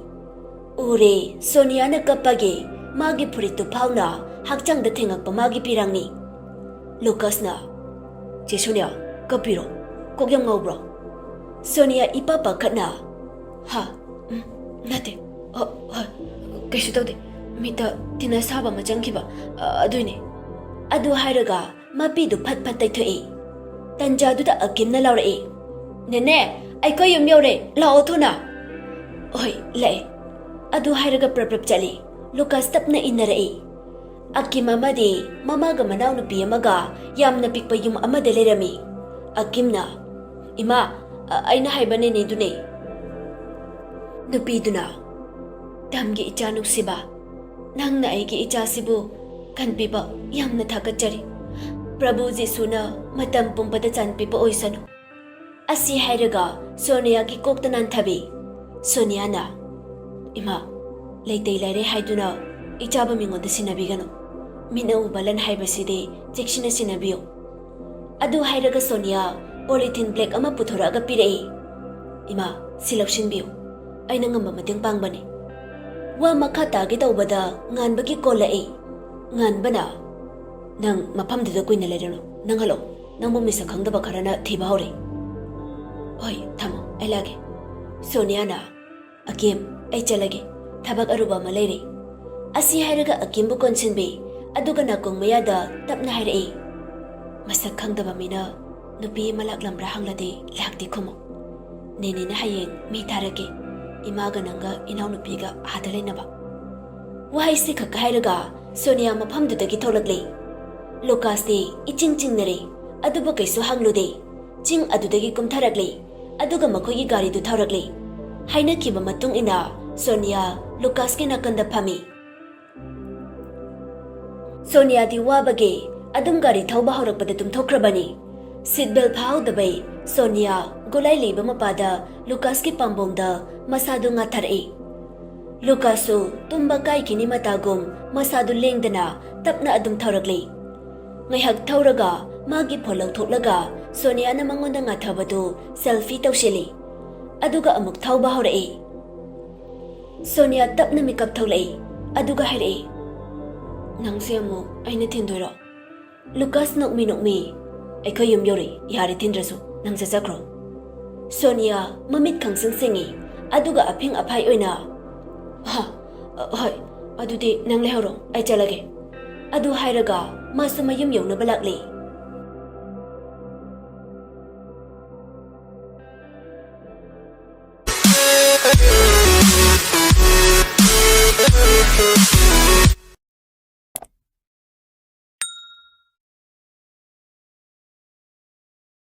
ꯎꯔꯦ, ꯁꯣꯅꯤꯌꯥꯅ ꯀꯞꯄꯒꯤ ꯃꯥꯒꯤ ꯐꯨꯔꯤꯠꯇꯨ ꯐꯥꯎꯅ ꯍꯛꯆꯥꯡꯗ ꯊꯦꯡꯉꯛꯄ ꯃꯥꯒꯤ ꯄꯤꯔꯪꯅꯤ꯫ ꯂꯨꯀꯥꯁꯅ, "ꯆꯦ ꯁꯣꯅꯤꯌꯥ, ꯀꯞꯄꯤꯔꯣ? ꯀꯣꯛ ꯌꯥꯝ ꯉꯥꯎꯕ꯭ꯔꯣ?" ꯁꯣꯅꯤꯌꯥ ꯏꯄꯥ ꯄꯥꯈꯠꯅ, "ꯍꯥ? ꯎꯝ, ꯅꯠꯇꯦ꯫ ꯑ, ꯍꯣꯏ, ꯀꯩꯁꯨ ꯇꯧꯗꯦ꯫ ꯃꯤꯠꯇ ꯇꯤꯟ ꯑꯁꯥꯕ ꯑꯃ ꯆꯪꯈꯤꯕ, ꯑ, ꯑꯗꯨꯏꯅꯦ꯫" ꯑꯗꯨ ꯍꯥꯏꯔꯒ ꯃꯄꯤꯗꯨ ꯐꯠ ꯐꯠ ꯇꯩꯊꯣꯛꯏ꯫ ꯇꯟꯖꯥꯗꯨꯗ ꯑꯀꯤꯝꯅ ꯂꯥꯎꯔꯛꯏ, "ꯅꯦꯅꯦ, ꯑꯩꯈꯣꯏ ꯌꯨꯝ ꯌꯧꯔꯦ, ꯂꯥꯛꯑꯣ ꯊꯨꯅ!" "ꯍꯣꯏ, ꯂꯥꯛꯑꯦ꯫" ꯑꯗꯨ ꯍꯥꯏꯔꯒ ꯄ꯭ꯔꯞ ꯄ꯭ꯔꯞ ꯆꯠꯂꯤ꯫ ꯂꯨꯀꯥꯁ ꯇꯞꯅ ꯏꯟꯅꯔꯛꯏ꯫ ꯑꯀꯤꯝ ꯑꯃꯗꯤ ꯃꯃꯥꯒ ꯃꯅꯥꯎꯅꯨꯄꯤ ꯑꯃꯒ ꯌꯥꯝꯅ ꯄꯤꯛꯄ ꯌꯨꯝ ꯑꯃꯗ ꯂꯩꯔꯝꯃꯤ꯫ ꯑꯀꯤꯝꯅ, "ꯏꯃꯥ, ꯑ-, ꯑꯩꯅ ꯍꯥꯏꯕ ꯅꯦꯅꯦꯗꯨꯅꯦ꯫" ꯅꯨꯄꯤꯗꯨꯅ, "ꯇꯝꯒꯤ ꯏꯆꯥ ꯅꯨꯡꯁꯤꯕ, ꯅꯪꯅ ꯑꯩꯒꯤ ꯏꯆꯥꯁꯤꯕꯨ ꯀꯟꯕꯤꯕ ꯌꯥꯝꯅ ꯊꯥꯒꯠꯆꯔꯤ꯫ ꯄ꯭ꯔꯚꯨ ꯖꯤꯁꯨꯅ ꯃꯇꯝ ꯄꯨꯝꯕꯗ ꯆꯥꯟꯕꯤꯕ ꯑꯣꯏꯁꯅꯨ꯫" ꯑꯁꯤ ꯍꯥꯏꯔꯒ ꯁꯣꯅꯤꯌꯥꯒꯤ ꯀꯣꯛꯇ ꯅꯥꯟꯊꯕꯤ꯫ ꯁꯣꯅꯤꯌꯥꯅ, "ꯏꯃꯥ, ꯂꯩꯇꯩ ꯂꯩꯔꯦ ꯍꯥꯏꯗꯨꯅ ꯏꯆꯥꯕꯨ ꯃꯤꯉꯣꯟꯗ ꯁꯤꯟꯅꯕꯤꯒꯅꯨ꯫ ꯃꯤꯠꯅ ꯎꯕ ꯂꯟ ꯍꯥꯏꯕꯁꯤꯗꯤ ꯆꯦꯛꯁꯤꯟꯅ ꯁꯤꯟꯅꯕꯤꯌꯨ꯫" ꯑꯗꯨ ꯍꯥꯏꯔꯒ ꯁꯣꯅꯤꯌꯥ ꯄꯣꯂꯤꯊꯤꯟ ꯕ꯭ꯂꯦꯛ ꯑꯃ ꯄꯨꯊꯣꯔꯛꯑꯒ ꯄꯤꯔꯛꯏ꯫ "ꯏꯃꯥ, ꯁꯤ ꯂꯧꯁꯤꯟꯕꯤꯌꯨ꯫ ꯑꯩꯅ ꯉꯝꯕ ꯃꯇꯦꯡ ꯄꯥꯡꯕꯅꯤ꯫" ꯋꯥ ꯃꯈꯥ ꯇꯥꯒꯦ ꯇꯧꯕꯗ ꯉꯥꯟꯕꯒꯤ ꯀꯣꯜꯂꯛꯏ꯫ ꯉꯥꯟꯕꯅ, "ꯅꯪ ꯃꯐꯝꯗꯨꯗ ꯀꯨꯏꯅ ꯂꯩꯔꯅꯨ, ꯅꯪ ꯍꯜꯂꯛꯑꯣ꯫ ꯅꯪꯕꯨ ꯃꯤꯁꯛ ꯈꯪꯗꯕ ꯈꯔꯅ ꯊꯤꯕ ꯍꯧꯔꯦ꯫" "ꯍꯣꯏ, ꯊꯝꯃꯣ, ꯑꯩ ꯂꯥꯛꯀꯦ꯫" ꯁꯣꯅꯤꯌꯥꯅ, "ꯑꯀꯤꯝ, ꯑꯩ ꯆꯠꯂꯒꯦ, ꯊꯕꯛ ꯑꯔꯨꯕ ꯑꯃ ꯂꯩꯔꯦ꯫" ꯑꯁꯤ ꯍꯥꯏꯔꯒ ꯑꯀꯤꯝꯕꯨ ꯀꯣꯟꯁꯤꯟꯕꯤ, ꯑꯗꯨꯒ ꯅꯥꯀꯣꯡ ꯃꯌꯥꯗ ꯇꯞꯅ ꯍꯥꯏꯔꯛꯏ, "ꯃꯁꯛ ꯈꯪꯗꯕ ꯃꯤꯅ ꯅꯨꯄꯤ ꯑꯃ ꯂꯥꯛꯂꯝꯕ꯭ꯔꯥ ꯍꯪꯂꯗꯤ ꯂꯥꯛꯇꯦ ꯈꯨꯝꯃꯨ꯫ ꯅꯦꯅꯦꯅ ꯍꯌꯦꯡ ꯃꯤ ꯊꯥꯔꯛꯀꯦ, ꯏꯃꯥꯒ ꯅꯪꯒ ꯏꯅꯥꯎꯅꯨꯄꯤꯒ ꯑꯥꯗ ꯂꯩꯅꯕ꯫" ꯋꯥꯍꯩꯁꯤ ꯈꯛ ꯍꯥꯏꯔꯒ ꯁꯣꯅꯤꯌꯥ ꯃꯐꯝꯗꯨꯗꯒꯤ ꯊꯣꯛꯂꯛꯂꯦ꯫ ꯂꯨꯀꯥꯁꯇꯤ ꯏꯆꯤꯡ ꯆꯤꯡꯅꯔꯦ, ꯑꯗꯨꯕꯨ ꯀꯩꯁꯨ ꯍꯪꯂꯨꯗꯦ꯫ ꯆꯤꯡ ꯑꯗꯨꯗꯒꯤ ꯀꯨꯝꯊꯔꯛꯂꯦ, ꯑꯗꯨꯒ ꯃꯈꯣꯏꯒꯤ ꯒꯥꯔꯤꯗꯨ ꯊꯧꯔꯛꯂꯦ꯫ ꯍꯥꯏꯅꯈꯤꯕ ꯃꯇꯨꯡ ꯏꯟꯅ ꯁꯣꯅꯤꯌꯥ ꯂꯨꯀꯥꯁꯀꯤ ꯅꯥꯀꯟꯗ ꯐꯝꯃꯤ꯫ ꯁꯣꯅꯤꯌꯥꯗꯤ ꯋꯥꯕꯒꯤ ꯑꯗꯨꯝ ꯒꯥꯔꯤ ꯊꯧꯕ ꯍꯧꯔꯛꯄꯗ ꯇꯨꯝꯊꯣꯛꯈ꯭ꯔꯕꯅꯤ꯫ ꯁꯤꯠ ꯕꯦꯜ ꯐꯥꯍꯧꯗꯕꯩ ꯁꯣꯅꯤꯌꯥ ꯒꯣꯂꯥꯏ ꯂꯩꯕ ꯃꯄꯥꯗ ꯂꯨꯀꯥꯁꯀꯤ ꯄꯥꯝꯕꯣꯝꯗ ꯃꯁꯥꯗꯨ ꯉꯥꯊꯔꯛꯏ꯫ ꯂꯨꯀꯥꯁꯁꯨ ꯇꯨꯝꯕ ꯀꯥꯏꯈꯤꯅꯤ ꯃꯇꯥꯒꯨꯝ ꯃꯁꯥꯗꯨ ꯂꯦꯡꯗꯅ ꯇꯞꯅ ꯑꯗꯨꯝ ꯊꯧꯔꯛꯂꯤ꯫ ꯉꯥꯏꯍꯥꯛ ꯊꯧꯔꯒ ꯃꯥꯒꯤ ꯐꯣꯟ ꯂꯧꯊꯣꯛꯂꯒ ꯁꯣꯅꯤꯌꯥꯅ ꯃꯉꯣꯟꯗ ꯉꯥꯊꯕꯗꯨ ꯁꯦꯜꯐꯤ ꯇꯧꯁꯤꯜꯂꯤ꯫ ꯑꯗꯨꯒ ꯑꯃꯨꯛ ꯊꯧꯕ ꯍꯧꯔꯛꯏ꯫ ꯁꯣꯅꯤꯌꯥ ꯇꯞꯅ ꯃꯤꯀꯞ ꯊꯣꯛꯂꯛꯏ, ꯑꯗꯨꯒ ꯍꯥꯏꯔꯛꯏ, "ꯅꯪꯁꯦ ꯑꯃꯨꯛ ꯑꯩꯅ ꯊꯤꯟꯗꯣꯏꯔꯣ?" ꯂꯨꯀꯥꯁ ꯅꯣꯛꯃꯤ ꯅꯣꯛꯃꯤ, "ꯑꯩꯈꯣꯏ ꯌꯨꯝ ꯌꯧꯔꯛꯏ, ꯌꯥꯔꯦ ꯊꯤꯟꯗ꯭ꯔꯁꯨ, ꯅꯪ ꯆꯠꯆꯈ꯭ꯔꯣ꯫" ꯁꯣꯅꯤꯌꯥ ꯃꯃꯤꯠ ꯈꯪꯁꯤꯡ ꯁꯤꯡꯉꯤ, ꯑꯗꯨꯒ ꯑꯐꯤꯡ ꯑꯐꯥꯏ ꯑꯣꯏꯅ, "ꯍꯥ, ꯑ, ꯍꯣꯏ, ꯑꯗꯨꯗꯤ ꯅꯪ ꯂꯩꯍꯧꯔꯣ, ꯑꯩ ꯆꯠꯂꯒꯦ꯫" ꯑꯗꯨ ꯍꯥꯏꯔꯒ ꯃꯥꯁꯨ ꯃꯌꯨꯝ ꯌꯧꯅꯕ ꯂꯥꯛꯂꯤ꯫